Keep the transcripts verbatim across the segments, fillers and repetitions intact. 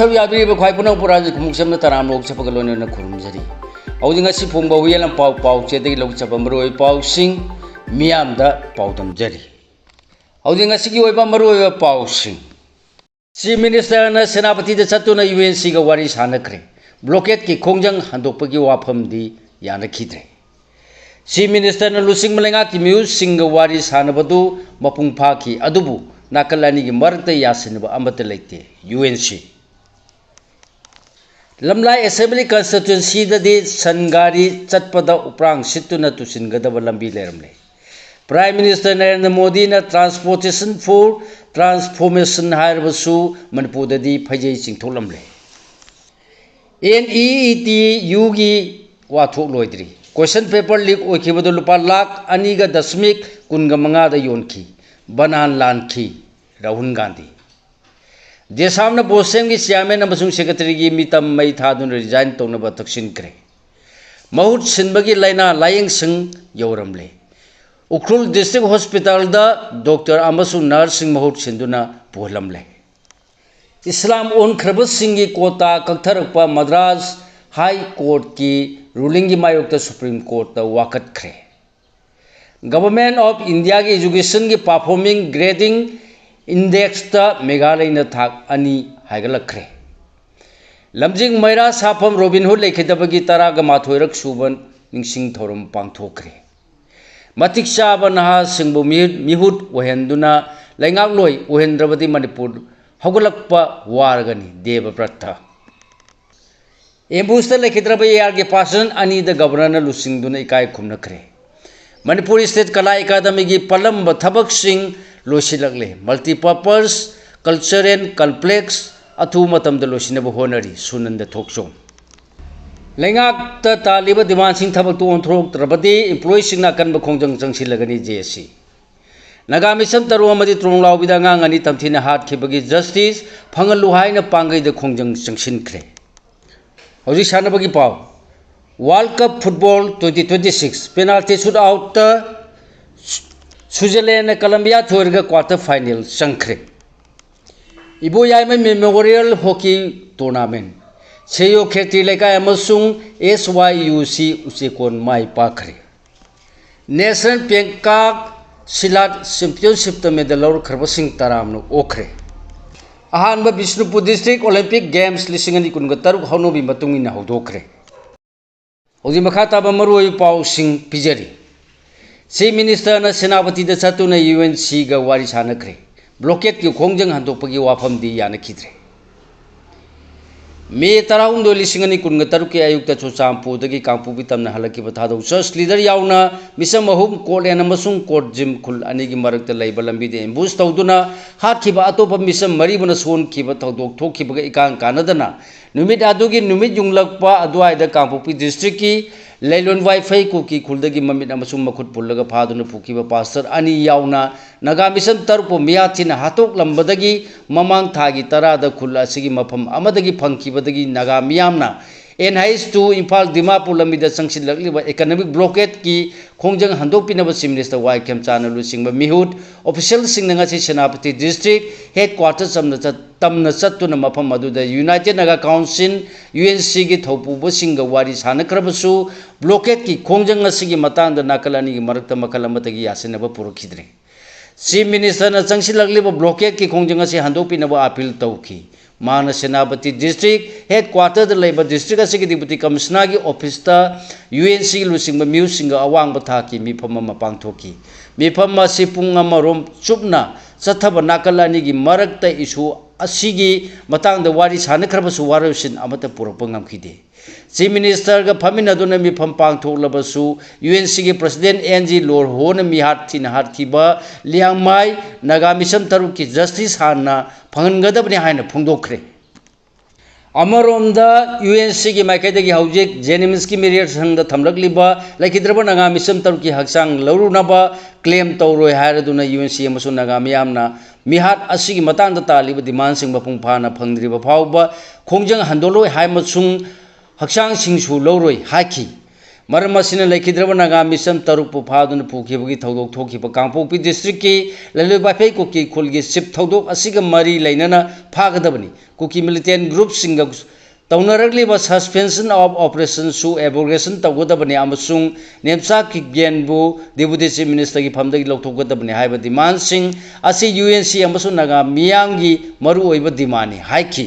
ꯁꯔꯨꯛ ꯌꯥꯕꯤꯔꯤꯕ ꯈ꯭ꯋꯥꯏ ꯄꯨꯝꯅꯃꯛꯄꯨ ꯔꯥꯖ ꯈꯨꯃꯨꯛ ꯆꯝꯅ ꯇꯔꯥꯝꯅ ꯑꯣꯛꯆꯕꯒ ꯂꯣꯏꯅꯅ ꯈꯨꯔꯨꯝꯖꯔꯤ꯫ ꯍꯧꯖꯤꯛ ꯉꯁꯤ ꯐꯣꯡꯕ ꯍꯨꯏꯌꯦꯟ ꯂꯝꯄꯥꯎ ꯄꯥꯎꯆꯦꯗꯒꯤ ꯂꯧꯖꯕ ꯃꯔꯨꯑꯣꯏꯕ ꯄꯥꯎꯁꯤꯡ ꯃꯤꯌꯥꯝꯗ ꯄꯥꯎꯗꯝꯖꯔꯤ꯫ ꯍꯧꯖꯤꯛ ꯉꯁꯤꯒꯤ ꯑꯣꯏꯕ ꯃꯔꯨꯑꯣꯏꯕ ꯄꯥꯎꯁꯤꯡ꯫ ꯆꯤꯐ ꯃꯤꯅꯤꯁꯇꯔꯅ ꯁꯦꯅꯥꯄꯇꯤꯗ ꯆꯠꯇꯨꯅ ꯌꯨ ꯑꯦꯟ ꯁꯤꯒ ꯋꯥꯔꯤ ꯁꯥꯟꯅꯈ꯭ꯔꯦ꯫ ꯕ꯭ꯂꯣꯀꯦꯠꯀꯤ ꯈꯣꯡꯖꯪ ꯍꯟꯗꯣꯛꯄꯒꯤ ꯋꯥꯐꯝꯗꯤ ꯌꯥꯅꯈꯤꯗ꯭ꯔꯦ꯫ ꯆꯤꯐ ꯃꯤꯅꯤꯁꯇꯔꯅ ꯂꯨꯆꯤꯡꯕ ꯂꯩꯉꯥꯛꯀꯤ ꯃꯤꯍꯨꯠꯁꯤꯡꯒ ꯋꯥꯔꯤ ꯁꯥꯟꯅꯕꯗꯨ ꯃꯄꯨꯡ ꯐꯥꯈꯤ, ꯑꯗꯨꯕꯨ ꯅꯥꯀꯜ ꯑꯅꯤꯒꯤ ꯃꯔꯛꯇ ꯌꯥꯁꯤꯟꯅꯕ ꯑꯃꯠꯇ ꯂꯩꯇꯦ, ꯌꯨ ꯑꯦꯟ ꯁꯤ꯫ ꯂꯝꯂꯥꯏ ꯑꯦꯁꯦꯝꯕ꯭ꯂꯤ ꯀꯟꯁꯇꯤꯇ꯭ꯋꯦꯟꯁꯤꯗꯗꯤ ꯁꯟ ꯒꯥꯔꯤ ꯆꯠꯄꯗ ꯎꯄ꯭ꯔꯥꯡ ꯁꯤꯠꯇꯨꯅ ꯇꯨꯁꯤꯟꯒꯗꯕ ꯂꯝꯕꯤ ꯂꯩꯔꯝꯂꯦ꯫ ꯄ꯭ꯔꯥꯏꯝ ꯃꯤꯅꯤꯁꯇꯔ ꯅꯔꯦꯟꯗ꯭ꯔ ꯃꯣꯗꯤꯅ Transportation for Transformation ꯍꯥꯏꯔꯕꯁꯨ ꯃꯅꯤꯄꯨꯔꯗꯗꯤ ꯐꯩꯖꯩ ꯆꯤꯡꯊꯣꯛꯂꯝꯂꯦ꯫ ꯑꯦꯟ ꯏ ꯏ ꯇꯤ ꯌꯨꯒꯤ ꯋꯥꯊꯣꯛ ꯂꯣꯏꯗ꯭ꯔꯤ꯫ ꯀꯣꯏꯁꯟ ꯄꯦꯄꯔ ꯂꯤꯛ ꯑꯣꯏꯈꯤꯕꯗꯨ ꯂꯨꯄꯥ ꯂꯥꯈ ꯑꯅꯤꯒ ꯗꯁꯃꯤꯛ ꯀꯨꯟꯒ ꯃꯉꯥꯗ ꯌꯣꯟꯈꯤ꯫ ꯕꯅꯥꯟ ꯂꯥꯟꯈꯤ ꯔꯥꯍꯨꯜ ꯒꯥꯟꯙꯤ꯫ ꯗꯦꯁꯥꯝꯅ ꯕꯣꯁꯦꯝꯒꯤ ꯆꯤꯌꯥꯔꯃꯦꯟ ꯑꯃꯁꯨꯡ ꯁꯦꯀ꯭ꯔꯦꯇꯔꯤꯒꯤ ꯃꯤꯇꯝ ꯃꯩ ꯊꯥꯗꯨꯅ ꯔꯤꯖꯥꯏꯟ ꯇꯧꯅꯕ ꯇꯛꯁꯤꯟꯈ꯭ꯔꯦ꯫ ꯃꯍꯨꯠ ꯁꯤꯟꯕꯒꯤ ꯂꯥꯏꯅꯥ ꯂꯥꯌꯦꯡꯁꯪ ꯌꯧꯔꯝꯂꯦ꯫ ꯎꯈ꯭ꯔꯨꯜ ꯗꯤꯁꯇ꯭ꯔꯤꯛ ꯍꯣꯁꯄꯤꯇꯥꯜꯗ ꯗꯣꯛꯇꯔ ꯑꯃꯁꯨꯡ ꯅꯔꯁꯁꯤꯡ ꯃꯍꯨꯠ ꯁꯤꯟꯗꯨꯅ ꯄꯨꯍꯜꯂꯝꯂꯦ꯫ ꯏꯁꯂꯥꯝ ꯑꯣꯟꯈ꯭ꯔꯕꯁꯤꯡꯒꯤ ꯀꯣꯇꯥ ꯀꯛꯊꯔꯛꯄ ꯃꯗ꯭ꯔꯥꯁ ꯍꯥꯏ ꯀꯣꯔꯠꯀꯤ ꯔꯨꯂꯤꯡꯒꯤ ꯃꯥꯌꯣꯛꯇ ꯁꯨꯄ꯭ꯔꯤꯝ ꯀꯣꯔꯠꯇ ꯋꯥꯀꯠꯈ꯭ꯔꯦ꯫ ꯒꯚꯔꯟꯃꯦꯟꯠ ꯑꯣꯐ ꯏꯟꯗꯤꯌꯥꯒꯤ ꯏꯖꯨꯀꯦꯁꯟꯒꯤ ꯄꯔꯐꯣꯔꯃꯤꯡ ꯒ꯭ꯔꯦꯗꯤꯡ ꯏꯟꯗꯦꯛꯁꯇ ꯃꯦꯘꯥꯂꯌꯅ ꯊꯥꯛ ꯑꯅꯤ ꯍꯥꯏꯒꯠꯂꯛꯈ꯭ꯔꯦ꯫ ꯂꯝꯖꯤꯡ ꯃꯩꯔꯥ ꯁꯥꯐꯝ ꯔꯣꯕꯤꯟ ꯍꯨꯗ ꯂꯩꯈꯤꯗꯕꯒꯤ ꯇꯔꯥꯒ ꯃꯥꯊꯣꯏꯔꯛ ꯁꯨꯕ ꯅꯤꯡꯁꯤꯡ ꯊꯧꯔꯝ ꯄꯥꯡꯊꯣꯛꯈ꯭ꯔꯦ꯫ ꯃꯇꯤꯛ ꯆꯥꯕ ꯅꯍꯥꯁꯤꯡꯕꯨ ꯃꯤꯍꯨꯠ, ꯃꯤꯍꯨꯠ ꯑꯣꯏꯍꯟꯗꯨꯅ ꯂꯩꯉꯥꯛꯂꯣꯏ ꯑꯣꯏꯍꯟꯗ꯭ꯔꯕꯗꯤ ꯃꯅꯤꯄꯨꯔ ꯍꯧꯒꯠꯂꯛꯄ ꯋꯥꯔꯒꯅꯤ, ꯗꯦꯕꯕ꯭ꯔꯠꯇ꯫ ꯑꯦꯝꯕꯨꯁꯇ ꯂꯩꯈꯤꯗ꯭ꯔꯕ ꯑꯦ ꯑꯥꯔ ꯀꯦ ꯄꯥꯁꯟ ꯑꯅꯤꯗ ꯒꯕꯔꯅꯔꯅ ꯂꯨꯆꯤꯡꯗꯨꯅ ꯏꯀꯥꯏ ꯈꯨꯝꯅꯈ꯭ꯔꯦ꯫ ꯃꯅꯤꯄꯨꯔ ꯁ꯭ꯇꯦꯠ ꯀꯂꯥ ꯑꯦꯀꯥꯗꯃꯤꯒꯤ ꯄꯜꯂꯝꯕ ꯊꯕꯛꯁꯤꯡ ꯂꯣꯏꯁꯤꯜꯂꯛꯂꯦ꯫ ꯃꯜꯇꯤꯄꯔꯄꯁ ꯀꯜꯆꯔꯦꯜ ꯀꯝꯄ꯭ꯂꯦꯛꯁ ꯑꯊꯨꯕ ꯃꯇꯝꯗ ꯂꯣꯏꯁꯤꯟꯅꯕ ꯍꯣꯠꯅꯔꯤ, ꯁꯨꯅꯟꯗ ꯊꯣꯛꯆꯣꯝ꯫ ꯂꯩꯉꯥꯛꯇ ꯇꯥꯜꯂꯤꯕ ꯗꯤꯃꯥꯟꯁꯤꯡ ꯊꯕꯛꯇ ꯑꯣꯟꯊꯣꯔꯛꯇ꯭ꯔꯕꯗꯤ ꯏꯝꯄ꯭ꯂꯣꯌꯤꯁꯤꯡꯅ ꯑꯀꯟꯕ ꯈꯣꯡꯖꯪ ꯆꯪꯁꯤꯜꯂꯒꯅꯤ, J S C. Naga mission ꯇꯔꯨ ꯑꯃꯗꯤ ꯇ꯭ꯔꯣꯡꯂꯥꯎꯕꯤꯗ ꯑꯉꯥꯡ ꯑꯅꯤ ꯇꯝꯊꯤꯅ ꯍꯥꯠꯈꯤꯕꯒꯤ ꯖꯁꯇꯤꯁ ꯐꯪꯍꯜꯂꯨ ꯍꯥꯏꯅ ꯄꯥꯡꯒꯩꯗ ꯈꯣꯡꯖꯪ ꯆꯪꯁꯤꯟꯈ꯭ꯔꯦ꯫ ꯍꯧꯖꯤꯛ ꯁꯥꯟꯅꯕꯒꯤ ꯄꯥꯎ꯫ World cup football twenty twenty six penalty shoot ꯑꯥꯎꯠꯇ ꯁ꯭ꯋꯤꯖꯔꯂꯦꯟꯅ ꯀꯂꯝꯕꯤꯌꯥ ꯊꯣꯏꯔꯒ ꯀ꯭ꯋꯥꯇꯔ ꯐꯥꯏꯅꯦꯜ ꯆꯪꯈ꯭ꯔꯦ꯫ ꯏꯕꯣꯌꯥꯏꯃ Memorial Hockey Tournament, ꯁꯦꯌꯣ ꯈꯦꯇ꯭ꯔꯤ ꯂꯩꯀꯥꯏ ꯑꯃꯁꯨꯡ S Y U C ꯎꯆꯦꯀꯣꯟ ꯃꯥꯏ ꯄꯥꯛꯈ꯭ꯔꯦ꯫ National ꯄꯦꯡꯀꯥꯛ ꯁꯤꯂꯥꯠ Championshipꯇ medal ꯂꯧꯔꯛꯈ꯭ꯔꯕꯁꯤꯡ ꯇꯔꯥꯝꯅ ꯑꯣꯛꯈ꯭ꯔꯦ꯫ ꯑꯍꯥꯟꯕ ꯕꯤꯁꯅꯨꯄꯨꯔ District Olympic Games ꯂꯤꯁꯤꯡ ꯑꯅꯤ ꯀꯨꯟꯒ ꯇꯔꯨꯛ ꯍꯧꯅꯕꯤ ꯃꯇꯨꯡ ꯏꯟꯅ ꯍꯧꯗꯣꯛꯈ꯭ꯔꯦ꯫ ꯍꯧꯖꯤꯛ ꯃꯈꯥ ꯇꯥꯕ ꯃꯔꯨꯑꯣꯏꯕ ꯄꯥꯎꯁꯤꯡ ꯄꯤꯖꯔꯤ꯫ Chief Ministerꯅ ꯁꯦꯅꯥꯄꯇꯤꯗ ꯆꯠꯇꯨꯅ UNCꯒ ꯋꯥꯔꯤ ꯁꯥꯟꯅꯈ꯭ꯔꯦ꯫ Blockadeꯀꯤ ꯈꯣꯡꯖꯪ ꯍꯟꯗꯣꯛꯄꯒꯤ ꯋꯥꯐꯝꯗꯤ ꯌꯥꯅꯈꯤꯗ꯭ꯔꯦ꯫ ꯃꯦ ꯇꯔꯥꯍꯨꯝꯗꯣꯏ, ꯂꯤꯁꯤꯡ ꯑꯅꯤ ꯀꯨꯟꯒ ꯇꯔꯨꯛꯀꯤ ꯑꯌꯨꯛꯇ ꯆꯨꯔꯆꯥꯟꯄꯨꯔꯗꯒꯤ ꯀꯥꯡꯄꯣꯛꯄꯤ ꯇꯝꯅ ꯍꯜꯂꯛꯈꯤꯕ ꯊꯥꯗꯧ Church leader ꯌꯥꯎꯅ ꯃꯤꯆꯝ ꯑꯍꯨꯝ ꯀꯣꯔꯠꯂꯦꯟ ꯑꯃꯁꯨꯡ ꯀꯣꯔꯠꯖꯤꯝ ꯈꯨꯜ ꯑꯅꯤꯒꯤ ꯃꯔꯛꯇ ꯂꯩꯕ ꯂꯝꯕꯤꯗ ambush ꯇꯧꯗꯨꯅ ꯍꯥꯠꯈꯤꯕ ꯑꯇꯣꯞꯄ ꯃꯤꯆꯝ ꯃꯔꯤꯕꯨꯅ ꯁꯣꯟꯈꯤꯕ ꯊꯧꯗꯣꯛ ꯊꯣꯛꯈꯤꯕꯒ ꯏꯀꯥꯟ ꯀꯥꯟꯅꯗꯅ ꯅꯨꯃꯤꯠ ꯑꯗꯨꯒꯤ ꯅꯨꯃꯤꯠ ꯌꯨꯡꯂꯛꯄ ꯑꯗꯨꯋꯥꯏꯗ ꯀꯥꯡꯄꯣꯛꯄꯤ Districtꯀꯤ ꯂꯩꯂꯣꯟ ꯋꯥꯏꯐꯩ ꯀꯨꯀꯤ ꯈꯨꯜꯗꯒꯤ ꯃꯃꯤꯠ ꯑꯃꯁꯨꯡ ꯃꯈꯨꯠ ꯄꯨꯜꯂꯒ ꯐꯥꯗꯨꯅ ꯄꯨꯈꯤꯕ pastor ꯑꯅꯤ ꯌꯥꯎꯅ ꯅꯥꯒꯥ ꯃꯤꯆꯝ ꯇꯔꯨꯛꯄꯨ ꯃꯤꯍꯥꯠ ꯊꯤꯅ ꯍꯥꯠꯇꯣꯛꯂꯝꯕꯗꯒꯤ ꯃꯃꯥꯡ ꯊꯥꯒꯤ ꯇꯔꯥꯗ ꯈꯨꯜ ꯑꯁꯤꯒꯤ ꯃꯐꯝ ꯑꯃꯗꯒꯤ ꯐꯪꯈꯤꯕꯗꯒꯤ ꯅꯥꯒꯥ ꯃꯤꯌꯥꯝꯅ N H two Imphal Dimapur ꯂꯝꯕꯤꯗ ꯆꯪꯁꯤꯜꯂꯛꯂꯤꯕ economic blockadeꯀꯤ ꯈꯣꯡꯖꯪ ꯍꯟꯗꯣꯛꯄꯤꯅꯕ Chief Minister Y ꯈꯦꯝꯆꯥꯟꯅ ꯂꯨꯆꯤꯡꯕ ꯃꯤꯍꯨꯠ officialꯁꯤꯡꯅ ꯉꯁꯤ ꯁꯦꯅꯥꯄꯇꯤ District Headquarter ꯆꯝꯅ ꯆꯠ-, ꯇꯝꯅ ꯆꯠꯇꯨꯅ ꯃꯐꯝ ꯑꯗꯨꯗ United Naga Council, UNCꯒꯤ ꯊꯧꯄꯨꯕꯁꯤꯡꯒ ꯋꯥꯔꯤ ꯁꯥꯟꯅꯈ꯭ꯔꯕꯁꯨ, blockadeꯀꯤ ꯈꯣꯡꯖꯪ ꯑꯁꯤꯒꯤ ꯃꯇꯥꯡꯗ ꯅꯥꯀꯜ ꯑꯅꯤꯒꯤ ꯃꯔꯛꯇ ꯃꯈꯜ ꯑꯃꯠꯇꯒꯤ ꯌꯥꯁꯤꯟꯅꯕ ꯄꯨꯔꯛꯈꯤꯗ꯭ꯔꯦ꯫ Chief Ministerꯅ ꯆꯪꯁꯤꯜꯂꯛꯂꯤꯕ blockadeꯀꯤ ꯈꯣꯡꯖꯪ ꯑꯁꯤ ꯍꯟꯗꯣꯛꯄꯤꯅꯕ appeal ꯇꯧꯈꯤ꯫ ꯃꯍꯥꯛꯅ ꯁꯦꯅꯥꯄꯇꯤ District Headquarterꯗ ꯂꯩꯕ district ꯑꯁꯤꯒꯤ Deputy Commissionerꯒꯤ officeꯇ UNCꯒꯤ ꯂꯨꯆꯤꯡꯕ ꯃꯤꯍꯨꯠꯁꯤꯡꯒ ꯑꯋꯥꯡꯕ ꯊꯥꯛꯀꯤ ꯃꯤꯐꯝ ꯑꯃ ꯄꯥꯡꯊꯣꯛꯈꯤ꯫ ꯃꯤꯐꯝ ꯑꯁꯤ ꯄꯨꯡ ꯑꯃꯔꯣꯝ ꯆꯨꯞꯅ ꯆꯠꯊꯕ ꯅꯥꯀꯜ ꯑꯅꯤꯒꯤ ꯃꯔꯛꯇ issue ꯑꯁꯤꯒꯤ ꯃꯇꯥꯡꯗ ꯋꯥꯔꯤ ꯁꯥꯅꯈ꯭ꯔꯕꯁꯨ ꯋꯥꯔꯣꯏꯁꯤꯟ ꯑꯃꯠꯇ ꯄꯨꯔꯛꯄ ꯉꯝꯈꯤꯗꯦ꯫ Chief Ministerꯒ ꯐꯝꯃꯤꯟꯅꯗꯨꯅ ꯃꯤꯐꯝ ꯄꯥꯡꯊꯣꯛꯂꯕꯁꯨ UNCꯒꯤ President N G Lorhoꯅ ꯃꯤꯍꯥꯠ ꯊꯤꯅ ꯍꯥꯠꯈꯤꯕ ꯂꯤꯌꯥꯡꯃꯥꯏ ꯅꯥꯒꯥ ꯃꯤꯆꯝ ꯇꯔꯨꯛꯀꯤ justice ꯍꯥꯟꯅ ꯐꯪꯍꯟꯒꯗꯕꯅꯤ ꯍꯥꯏꯅ ꯐꯣꯡꯗꯣꯛꯈ꯭ꯔꯦ꯫ ꯑꯃꯔꯣꯝꯗ UNCꯒꯤ ꯃꯥꯏꯀꯩꯗꯒꯤ ꯍꯧꯖꯤꯛ JNIMSꯀꯤ ꯃꯤꯔꯦꯜ ꯁꯪꯗ ꯊꯝꯂꯛꯂꯤꯕ ꯂꯩꯈꯤꯗ꯭ꯔꯕ ꯅꯥꯒꯥ ꯃꯤꯆꯝ ꯇꯔꯨꯛꯀꯤ ꯍꯛꯆꯥꯡ ꯂꯧꯔꯨꯅꯕ claim ꯇꯧꯔꯣꯏ ꯍꯥꯏꯔꯗꯨꯅ UNC ꯑꯃꯁꯨꯡ ꯅꯥꯒꯥ ꯃꯤꯌꯥꯝꯅ ꯃꯤꯍꯥꯠ ꯑꯁꯤꯒꯤ ꯃꯇꯥꯡꯗ ꯇꯥꯜꯂꯤꯕ demandꯁꯤꯡ ꯃꯄꯨꯡ ꯐꯥꯅ ꯐꯪꯗ꯭ꯔꯤꯕ ꯐꯥꯎꯕ ꯈꯣꯡꯖꯪ ꯍꯟꯗꯣꯛꯂꯣꯏ ꯍꯥꯏ ꯑꯃꯁꯨꯡ ꯍꯛꯆꯥꯡꯁꯤꯡꯁꯨ ꯂꯧꯔꯣꯏ ꯍꯥꯏꯈꯤ꯫ ꯃꯔꯝ ꯑꯁꯤꯅ ꯂꯩꯈꯤꯗ꯭ꯔꯕ ꯅꯥꯒꯥ ꯃꯤꯆꯝ ꯇꯔꯨꯛꯄꯨ ꯐꯥꯗꯨꯅ ꯄꯨꯈꯤꯕꯒꯤ ꯊꯧꯗꯣꯛ ꯊꯣꯛꯈꯤꯕ ꯀꯥꯡꯄꯣꯛꯄꯤ ꯗꯤꯁꯇ꯭ꯔꯤꯛꯀꯤ ꯂꯩꯂꯣꯏ ꯋꯥꯏꯐꯩ ꯀꯨꯀꯤ ꯈꯨꯜꯒꯤ ꯆꯤꯞ ꯊꯧꯗꯣꯛ ꯑꯁꯤꯒ ꯃꯔꯤ ꯂꯩꯅꯅ ꯐꯥꯒꯗꯕꯅꯤ꯫ ꯀꯨꯀꯤ ꯃꯤꯂꯤꯇꯦꯟ ꯒ꯭ꯔꯨꯞꯁꯤꯡꯒ ꯇꯧꯅꯔꯛꯂꯤꯕ suspension of operationꯁꯨ abrogation ꯇꯧꯒꯗꯕꯅꯤ ꯑꯃꯁꯨꯡ ꯅꯦꯝꯆꯥ ꯀꯤꯞꯒꯦꯟꯕꯨ Deputy Chief Ministerꯒꯤ ꯐꯝꯗꯒꯤ ꯂꯧꯊꯣꯛꯀꯗꯕꯅꯤ ꯍꯥꯏꯕ demandꯁꯤꯡ ꯑꯁꯤ UNC ꯑꯃꯁꯨꯡ ꯅꯥꯒꯥ ꯃꯤꯌꯥꯝꯒꯤ ꯃꯔꯨꯑꯣꯏꯕ demandꯅꯤ ꯍꯥꯏꯈꯤ꯫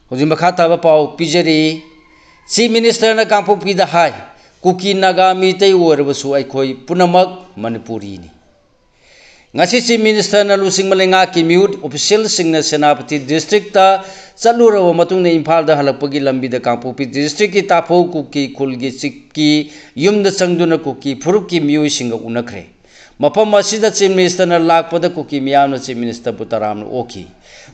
ꯍꯧꯖꯤꯛ ꯃꯈꯥ ꯇꯥꯕ ꯄꯥꯎ ꯄꯤꯖꯔꯤ꯫ Chief Ministerꯅ ꯀꯥꯡꯄꯣꯛꯄꯤꯗ ꯍꯥꯏ, ꯀꯨꯀꯤ ꯅꯥꯒꯥ ꯃꯤꯇꯩ ꯑꯣꯏꯔꯕꯁꯨ ꯑꯩꯈꯣꯏ ꯄꯨꯝꯅꯃꯛ ꯃꯅꯤꯄꯨꯔꯤꯅꯤ꯫ ꯉꯁꯤ Chief Ministerꯅ ꯂꯨꯆꯤꯡꯕ ꯂꯩꯉꯥꯛꯀꯤ ꯃꯤꯍꯨꯠ officialꯁꯤꯡꯅ ꯁꯦꯅꯥꯄꯇꯤ districtꯇ ꯆꯠꯂꯨꯔꯕ ꯃꯇꯨꯡꯗ ꯏꯝꯐꯥꯜꯗ ꯍꯜꯂꯛꯄꯒꯤ ꯂꯝꯕꯤꯗ ꯀꯥꯡꯄꯣꯛꯄꯤ districtꯀꯤ ꯇꯥꯐꯧ ꯀꯨꯀꯤ ꯈꯨꯜꯒꯤ ꯆꯤꯞꯀꯤ ꯌꯨꯝꯗ ꯆꯪꯗꯨꯅ ꯀꯨꯀꯤ ꯐꯨꯔꯨꯞꯀꯤ ꯃꯤꯑꯣꯏꯁꯤꯡꯒ ꯎꯅꯈ꯭ꯔꯦ꯫ ꯃꯐꯝ ꯑꯁꯤꯗ Chief Ministerꯅ ꯂꯥꯛꯄꯗ ꯀꯨꯀꯤ ꯃꯤꯌꯥꯝꯅ Chief Ministerꯕꯨ ꯇꯔꯥꯝꯅ ꯑꯣꯛꯈꯤ꯫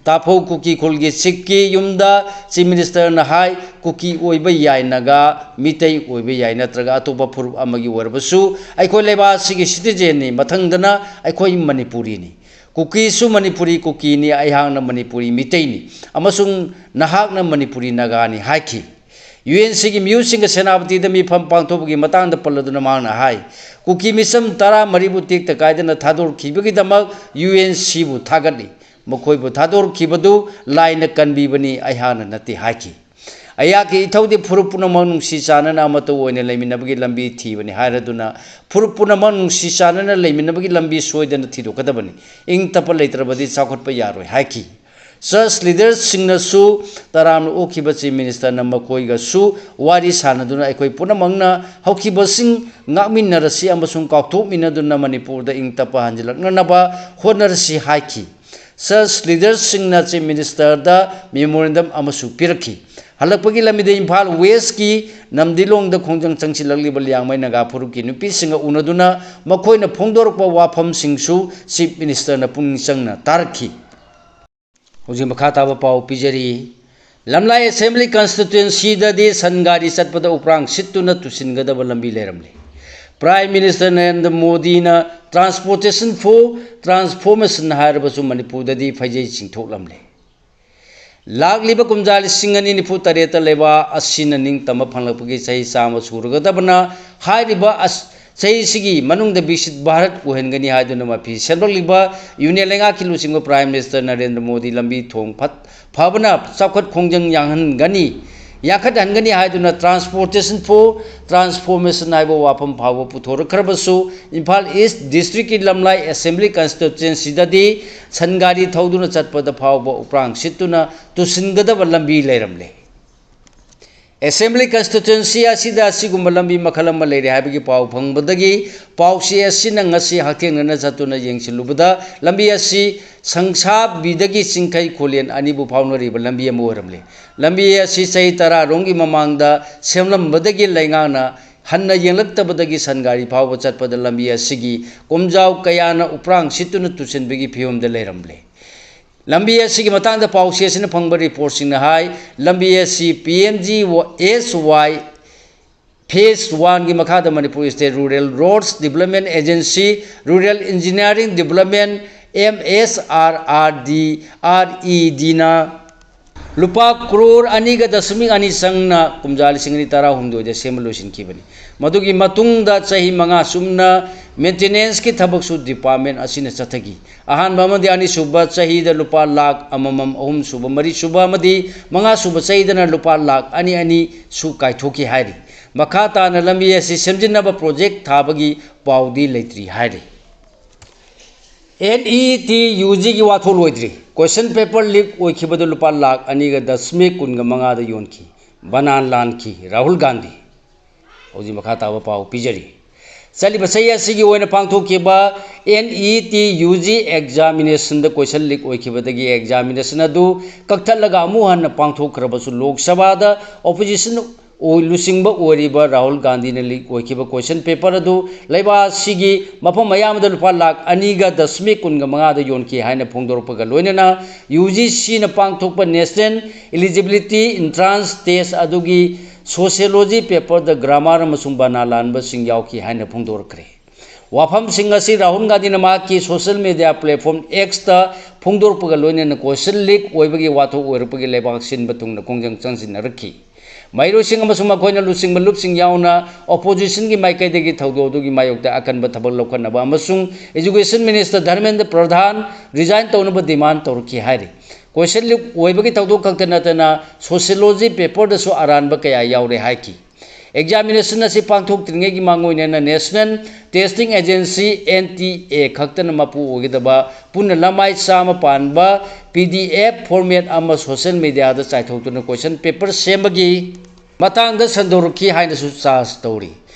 ꯇꯥꯐꯧ ꯀꯨꯀꯤ ꯈꯨꯜꯒꯤ ꯆꯤꯞꯀꯤ ꯌꯨꯝꯗ Chief Ministerꯅ ꯍꯥꯏ, ꯀꯨꯀꯤ ꯑꯣꯏꯕ ꯌꯥꯏ ꯅꯥꯒꯥ, ꯃꯤꯇꯩ ꯑꯣꯏꯕ ꯌꯥꯏ, ꯅꯠꯇ꯭ꯔꯒ ꯑꯇꯣꯞꯄ ꯐꯨꯔꯨꯞ ꯑꯃꯒꯤ ꯑꯣꯏꯔꯕꯁꯨ ꯑꯩꯈꯣꯏ ꯂꯩꯕꯥꯛ ꯑꯁꯤꯒꯤ citizenꯅꯤ, ꯃꯊꯪꯗꯅ ꯑꯩꯈꯣꯏ ꯃꯅꯤꯄꯨꯔꯤꯅꯤ꯫ ꯀꯨꯀꯤꯁꯨ ꯃꯅꯤꯄꯨꯔꯤ ꯀꯨꯀꯤꯅꯤ, ꯑꯩꯍꯥꯛꯅ ꯃꯅꯤꯄꯨꯔꯤ ꯃꯤꯇꯩꯅꯤ ꯑꯃꯁꯨꯡ ꯅꯍꯥꯛꯅ ꯃꯅꯤꯄꯨꯔꯤ ꯅꯥꯒꯥꯅꯤ ꯍꯥꯏꯈꯤ꯫ UNCꯒꯤ ꯃꯤꯍꯨꯠꯁꯤꯡꯒ ꯁꯦꯅꯥꯄꯇꯤꯗ ꯃꯤꯐꯝ ꯄꯥꯡꯊꯣꯛꯄꯒꯤ ꯃꯇꯥꯡꯗ ꯄꯜꯂꯗꯨꯅ ꯃꯍꯥꯛꯅ ꯍꯥꯏ, ꯀꯨꯀꯤ ꯃꯤꯆꯝ ꯇꯔꯥꯃꯔꯤꯕꯨ ꯇꯦꯛꯇ ꯀꯥꯏꯗꯅ ꯊꯥꯗꯣꯔꯛꯈꯤꯕꯒꯤꯗꯃꯛ UNCꯕꯨ ꯊꯥꯒꯠꯂꯤ꯫ ꯃꯈꯣꯏꯕꯨ ꯊꯥꯗꯣꯔꯛꯈꯤꯕꯗꯨ ꯂꯥꯏꯅ ꯀꯟꯕꯤꯕꯅꯤ, ꯑꯩꯍꯥꯛꯅ ꯅꯠꯇꯦ ꯍꯥꯏꯈꯤ꯫ ꯑꯩꯍꯥꯛꯀꯤ ꯏꯊꯧꯗꯤ ꯐꯨꯔꯨꯞ ꯄꯨꯝꯅꯃꯛ ꯅꯨꯡꯁꯤ ꯆꯥꯟꯅꯅ ꯑꯃꯠꯇ ꯑꯣꯏꯅ ꯂꯩꯃꯤꯟꯅꯕꯒꯤ ꯂꯝꯕꯤ ꯊꯤꯕꯅꯤ ꯍꯥꯏꯔꯗꯨꯅ ꯐꯨꯔꯨꯞ ꯄꯨꯝꯅꯃꯛ ꯅꯨꯡꯁꯤ ꯆꯥꯟꯅꯅ ꯂꯩꯃꯤꯟꯅꯕꯒꯤ ꯂꯝꯕꯤ ꯁꯣꯏꯗꯅ ꯊꯤꯗꯣꯛꯀꯗꯕꯅꯤ꯫ ꯏꯪ ꯇꯞꯄ ꯂꯩꯇ꯭ꯔꯕꯗꯤ ꯆꯥꯎꯈꯠꯄ ꯌꯥꯔꯣꯏ ꯍꯥꯏꯈꯤ꯫ Church leaderꯁꯤꯡꯅꯁꯨ ꯇꯔꯥꯝꯅ ꯑꯣꯛꯈꯤꯕ Chief Ministerꯅ ꯃꯈꯣꯏꯒꯁꯨ ꯋꯥꯔꯤ ꯁꯥꯟꯅꯗꯨꯅ ꯑꯩꯈꯣꯏ ꯄꯨꯝꯅꯃꯛꯅ ꯍꯧꯈꯤꯕꯁꯤꯡ ꯉꯥꯛꯃꯤꯟꯅꯔꯁꯤ ꯑꯃꯁꯨꯡ ꯀꯥꯎꯊꯣꯛꯃꯤꯟꯅꯗꯨꯅ ꯃꯅꯤꯄꯨꯔꯗ ꯏꯪ ꯇꯞꯄ ꯍꯟꯖꯤꯜꯂꯛꯅꯅꯕ ꯍꯣꯠꯅꯔꯁꯤ ꯍꯥꯏꯈꯤ꯫ Church leaderꯁꯤꯡꯅ Chief Ministerꯗ memorandum ꯑꯃꯁꯨ ꯄꯤꯔꯛꯈꯤ꯫ ꯍꯜꯂꯛꯄꯒꯤ ꯂꯝꯕꯤꯗ ꯏꯝꯐꯥꯜ Westꯀꯤ ꯅꯝꯗꯤꯂꯣꯡꯗ ꯈꯣꯡꯖꯪ ꯆꯪꯁꯤꯜꯂꯛꯂꯤꯕ ꯂꯤꯌꯥꯡꯃꯩ ꯅꯥꯒꯥ ꯐꯨꯔꯨꯞꯀꯤ ꯅꯨꯄꯤꯁꯤꯡꯒ ꯎꯅꯗꯨꯅ ꯃꯈꯣꯏꯅ ꯐꯣꯡꯗꯣꯔꯛꯄ ꯋꯥꯐꯝꯁꯤꯡꯁꯨ Chief Ministerꯅ ꯄꯨꯛꯅꯤꯡ ꯆꯪꯅ ꯇꯥꯔꯛꯈꯤ꯫ ꯍꯧꯖꯤꯛ ꯃꯈꯥ ꯇꯥꯕ ꯄꯥꯎ ꯄꯤꯖꯔꯤ꯫ ꯂꯝꯂꯥꯏ Assembly Constituencyꯗꯗꯤ ꯁꯟ ꯒꯥꯔꯤ ꯆꯠꯄꯗ ꯎꯄ꯭ꯔꯥꯡ ꯁꯤꯠꯇꯨꯅ ꯇꯨꯁꯤꯟꯒꯗꯕ ꯂꯝꯕꯤ ꯂꯩꯔꯝꯂꯦ꯫ Prime Minister ꯅꯔꯦꯟꯗ꯭ꯔ ꯃꯣꯗꯤꯅ Transportation for Transformation ꯍꯥꯏꯔꯕꯁꯨ ꯃꯅꯤꯄꯨꯔꯗꯗꯤ ꯐꯩꯖꯩ ꯆꯤꯡꯊꯣꯛꯂꯝꯂꯦ꯫ ꯂꯥꯛꯂꯤꯕ ꯀꯨꯝꯖꯥ ꯂꯤꯁꯤꯡ ꯑꯅꯤ ꯅꯤꯐꯨ ꯇꯔꯦꯠꯇ ꯂꯩꯕꯥꯛ ꯑꯁꯤꯅ ꯅꯤꯡꯇꯝꯕ ꯐꯪꯂꯛꯄꯒꯤ ꯆꯍꯤ ꯆꯥꯝꯃ ꯁꯨꯔꯒꯗꯕꯅ ꯍꯥꯏꯔꯤꯕ ꯑꯁ-, ꯆꯍꯤꯁꯤꯒꯤ ꯃꯅꯨꯡꯗ ꯕꯤꯛꯁꯤꯠ ꯚꯥꯔꯠ ꯑꯣꯏꯍꯟꯒꯅꯤ ꯍꯥꯏꯗꯨꯅ ꯃꯐꯤ ꯁꯦꯝꯂꯛꯂꯤꯕ ꯌꯨꯅꯤꯌꯟ ꯂꯩꯉꯥꯛꯀꯤ ꯂꯨꯆꯤꯡꯕ Prime Minister ꯅꯔꯦꯟꯗ꯭ꯔ ꯃꯣꯗꯤ ꯂꯝꯕꯤ ꯊꯣꯡ ꯐꯠ-, ꯐꯕꯅ ꯆꯥꯎꯈꯠ ꯈꯣꯡꯖꯪ ꯌꯥꯡꯍꯟꯒꯅꯤ, ꯌꯥꯡꯈꯠꯍꯟꯒꯅꯤ ꯍꯥꯏꯗꯨꯅ Transportation for Transformation ꯍꯥꯏꯕ ꯋꯥꯐꯝ ꯐꯥꯎꯕ ꯄꯨꯊꯣꯔꯛꯈ꯭ꯔꯕꯁꯨ, ꯏꯝꯐꯥꯜ ꯏꯁ ꯗꯤꯁꯇ꯭ꯔꯤꯛꯀꯤ ꯂꯝꯂꯥꯏ Assembly Constituencyꯗꯗꯤ ꯁꯟ ꯒꯥꯔꯤ ꯊꯧꯗꯨꯅ ꯆꯠꯄꯗ ꯐꯥꯎꯕ ꯎꯄ꯭ꯔꯥꯡ ꯁꯤꯠꯇꯨꯅ ꯇꯨꯁꯤꯟꯒꯗꯕ ꯂꯝꯕꯤ ꯂꯩꯔꯝꯂꯦ꯫ Assembly Constituency ꯑꯁꯤꯗ ꯑꯁꯤꯒꯨꯝꯕ ꯂꯝꯕꯤ ꯃꯈꯜ ꯑꯃ ꯂꯩꯔꯦ ꯍꯥꯏꯕꯒꯤ ꯄꯥꯎ ꯐꯪꯕꯗꯒꯤ ꯄꯥꯎꯆꯦ ꯑꯁꯤꯅ ꯉꯁꯤ ꯍꯛꯊꯦꯡꯅꯅ ꯆꯠꯇꯨꯅ ꯌꯦꯡꯁꯤꯜꯂꯨꯕꯗ ꯂꯝꯕꯤ ꯑꯁꯤ ꯁꯪꯁꯥꯕꯤꯗꯒꯤ ꯆꯤꯡꯈꯩ ꯈꯨꯂꯦꯟ ꯑꯅꯤꯕꯨ ꯐꯥꯎꯅꯔꯤꯕ ꯂꯝꯕꯤ ꯑꯃ ꯑꯣꯏꯔꯝꯂꯦ꯫ ꯂꯝꯕꯤ ꯑꯁꯤ ꯆꯍꯤ ꯇꯔꯥꯔꯣꯝꯒꯤ ꯃꯃꯥꯡꯗ ꯁꯦꯝꯂꯝꯕꯗꯒꯤ ꯂꯩꯉꯥꯛꯅ ꯍꯟꯅ ꯌꯦꯡꯂꯛꯇꯕꯗꯒꯤ ꯁꯟ ꯒꯥꯔꯤ ꯐꯥꯎꯕ ꯆꯠꯄꯗ ꯂꯝꯕꯤ ꯑꯁꯤꯒꯤ ꯀꯣꯝꯖꯥꯎ ꯀꯌꯥꯅ ꯎꯄ꯭ꯔꯥꯡ ꯁꯤꯠꯇꯨꯅ ꯇꯨꯁꯤꯟꯕꯒꯤ ꯐꯤꯕꯝꯗ ꯂꯩꯔꯝꯂꯦ꯫ ꯂꯝꯕꯤ ꯑꯁꯤꯒꯤ ꯃꯇꯥꯡꯗ ꯄꯥꯎꯆꯦ ꯑꯁꯤꯅ ꯐꯪꯕ ꯔꯤꯄꯣꯔꯠꯁꯤꯡꯅ ꯍꯥꯏ, ꯂꯝꯕꯤ ꯑꯁꯤ P M G S Y Phase Oneꯒꯤ ꯃꯈꯥꯗ Manipur State Rural Roads Development Agency, Rural Engineering Development, M S R R D, R E Dꯅ ꯂꯨꯄꯥ ꯀ꯭ꯔꯣꯔ ꯑꯅꯤꯒ ꯗꯁꯃꯤꯛ ꯑꯅꯤ ꯆꯪꯅ ꯀꯨꯝꯖꯥ ꯂꯤꯁꯤꯡ ꯑꯅꯤ ꯇꯔꯥꯍꯨꯝꯗꯣꯏꯗ ꯁꯦꯝꯕ ꯂꯣꯏꯁꯤꯟꯈꯤꯕꯅꯤ꯫ ꯃꯗꯨꯒꯤ ꯃꯇꯨꯡꯗ ꯆꯍꯤ ꯃꯉꯥ ꯆꯨꯝꯅ maintenanceꯀꯤ ꯊꯕꯛꯁꯨ department ꯑꯁꯤꯅ ꯆꯠꯊꯈꯤ꯫ ꯑꯍꯥꯟꯕ ꯑꯃꯗꯤ ꯑꯅꯤꯁꯨꯕ ꯆꯍꯤꯗ ꯂꯨꯄꯥ ꯂꯥꯈ ꯑꯃꯃꯝ, ꯑꯍꯨꯝꯁꯨꯕ, ꯃꯔꯤꯁꯨꯕ ꯑꯃꯗꯤ ꯃꯉꯥꯁꯨꯕ ꯆꯍꯤꯗꯅ ꯂꯨꯄꯥ ꯂꯥꯈ ꯑꯅꯤ ꯑꯅꯤ ꯁꯨ ꯀꯥꯏꯊꯣꯛꯈꯤ ꯍꯥꯏꯔꯤ꯫ ꯃꯈꯥ ꯇꯥꯅ ꯂꯝꯕꯤ ꯑꯁꯤ ꯁꯦꯝꯖꯤꯟꯅꯕ project ꯊꯥꯕꯒꯤ ꯄꯥꯎꯗꯤ ꯂꯩꯇ꯭ꯔꯤ ꯍꯥꯏꯔꯤ꯫ NEET UGꯒꯤ ꯋꯥꯊꯣꯛ ꯂꯣꯏꯗ꯭ꯔꯤ꯫ Question paper leak ꯑꯣꯏꯈꯤꯕꯗ ꯂꯨꯄꯥ ꯂꯥꯈ ꯑꯅꯤꯒ ꯗꯁꯃꯤꯛ ꯀꯨꯟꯒ ꯃꯉꯥꯗ ꯌꯣꯟꯈꯤ꯫ ꯕꯅꯥꯟ ꯂꯥꯟꯈꯤ ꯔꯥꯍꯨꯜ ꯒꯥꯟꯙꯤ꯫ ꯍꯧꯖꯤꯛ ꯃꯈꯥ ꯇꯥꯕ ꯄꯥꯎ ꯄꯤꯖꯔꯤ꯫ ꯆꯠꯂꯤꯕ ꯆꯍꯤ ꯑꯁꯤꯒꯤ ꯑꯣꯏꯅ ꯄꯥꯡꯊꯣꯛꯈꯤꯕ NEET UG examinationꯗ question leak ꯑꯣꯏꯈꯤꯕꯗꯒꯤ examination ꯑꯗꯨ ꯀꯛꯊꯠꯂꯒ ꯑꯃꯨꯛ ꯍꯟꯅ ꯄꯥꯡꯊꯣꯛꯈ꯭ꯔꯕꯁꯨ ꯂꯣꯛ ꯁꯚꯥꯗ opposition ꯑꯣꯏ-, ꯂꯨꯆꯤꯡꯕ ꯑꯣꯏꯔꯤꯕ ꯔꯥꯍꯨꯜ ꯒꯥꯟꯙꯤꯅ leak ꯑꯣꯏꯈꯤꯕ question paper ꯑꯗꯨ ꯂꯩꯕꯥꯛ ꯑꯁꯤꯒꯤ ꯃꯐꯝ ꯑꯌꯥꯝꯕꯗ ꯂꯨꯄꯥ ꯂꯥꯈ ꯑꯅꯤꯒ ꯗꯁꯃꯤꯛ ꯀꯨꯟꯒ ꯃꯉꯥꯗ ꯌꯣꯟꯈꯤ ꯍꯥꯏꯅ ꯐꯣꯡꯗꯣꯔꯛꯄꯒ ꯂꯣꯏꯅꯅ UGCꯅ ꯄꯥꯡꯊꯣꯛꯄ National Eligibility Entrance Test ꯑꯗꯨꯒꯤ sociology paperꯗ grammar ꯑꯃꯁꯨꯡ ꯕꯅꯥꯟ ꯂꯥꯟꯕꯁꯤꯡ ꯌꯥꯎꯈꯤ ꯍꯥꯏꯅ ꯐꯣꯡꯗꯣꯔꯛꯈ꯭ꯔꯦ꯫ ꯋꯥꯐꯝꯁꯤꯡ ꯑꯁꯤ ꯔꯥꯍꯨꯜ ꯒꯥꯟꯙꯤꯅ ꯃꯍꯥꯛꯀꯤ social media platform Xꯇ ꯐꯣꯡꯗꯣꯔꯛꯄꯒ ꯂꯣꯏꯅꯅ question leak ꯑꯣꯏꯕꯒꯤ ꯋꯥꯊꯣꯛ ꯑꯣꯏꯔꯛꯄꯒꯤ ꯂꯩꯕꯥꯛ ꯁꯤꯟꯕ ꯊꯨꯡꯅ ꯈꯣꯡꯖꯪ ꯆꯪꯁꯤꯟꯅꯔꯛꯈꯤ꯫ ꯃꯍꯩꯔꯣꯏꯁꯤꯡ ꯑꯃꯁꯨꯡ ꯃꯈꯣꯏꯅ ꯂꯨꯆꯤꯡꯕ ꯂꯨꯞꯁꯤꯡ ꯌꯥꯎꯅ oppositionꯒꯤ ꯃꯥꯏꯀꯩꯗꯒꯤ ꯊꯧꯗꯣꯛ ꯑꯗꯨꯒꯤ ꯃꯥꯌꯣꯛꯇ ꯑꯀꯟꯕ ꯊꯕꯛ ꯂꯧꯈꯠꯅꯕ ꯑꯃꯁꯨꯡ Education Minister ꯙꯔꯃꯦꯟꯗ꯭ꯔ ꯄ꯭ꯔꯙꯥꯟ resign ꯇꯧꯅꯕ demand ꯇꯧꯔꯛꯈꯤ ꯍꯥꯏꯔꯤ꯫ Question leak ꯑꯣꯏꯕꯒꯤ ꯊꯧꯗꯣꯛ ꯈꯛꯇ ꯅꯠꯇꯅ sociology paperꯗꯁꯨ ꯑꯔꯥꯟꯕ ꯀꯌꯥ ꯌꯥꯎꯔꯦ ꯍꯥꯏꯈꯤ꯫ Examination ꯑꯁꯤ ꯄꯥꯡꯊꯣꯛꯇ꯭ꯔꯤꯉꯩꯒꯤ ꯃꯥꯡꯑꯣꯏꯅꯅ National Testing Agency, N T A, ꯈꯛꯇꯅ ꯃꯄꯨ ꯑꯣꯏꯒꯗꯕ ꯄꯨꯟꯅ ꯂꯃꯥꯏ ꯆꯥꯝꯃ ꯄꯥꯟꯕ P D F format ꯑꯃ social mediaꯗ ꯆꯥꯏꯊꯣꯛꯇꯨꯅ question paper ꯁꯦꯝꯕꯒꯤ ꯃꯇꯥꯡꯗ ꯁꯟꯗꯣꯔꯛꯈꯤ ꯍꯥꯏꯅꯁꯨ charge ꯇꯧꯔꯤ꯫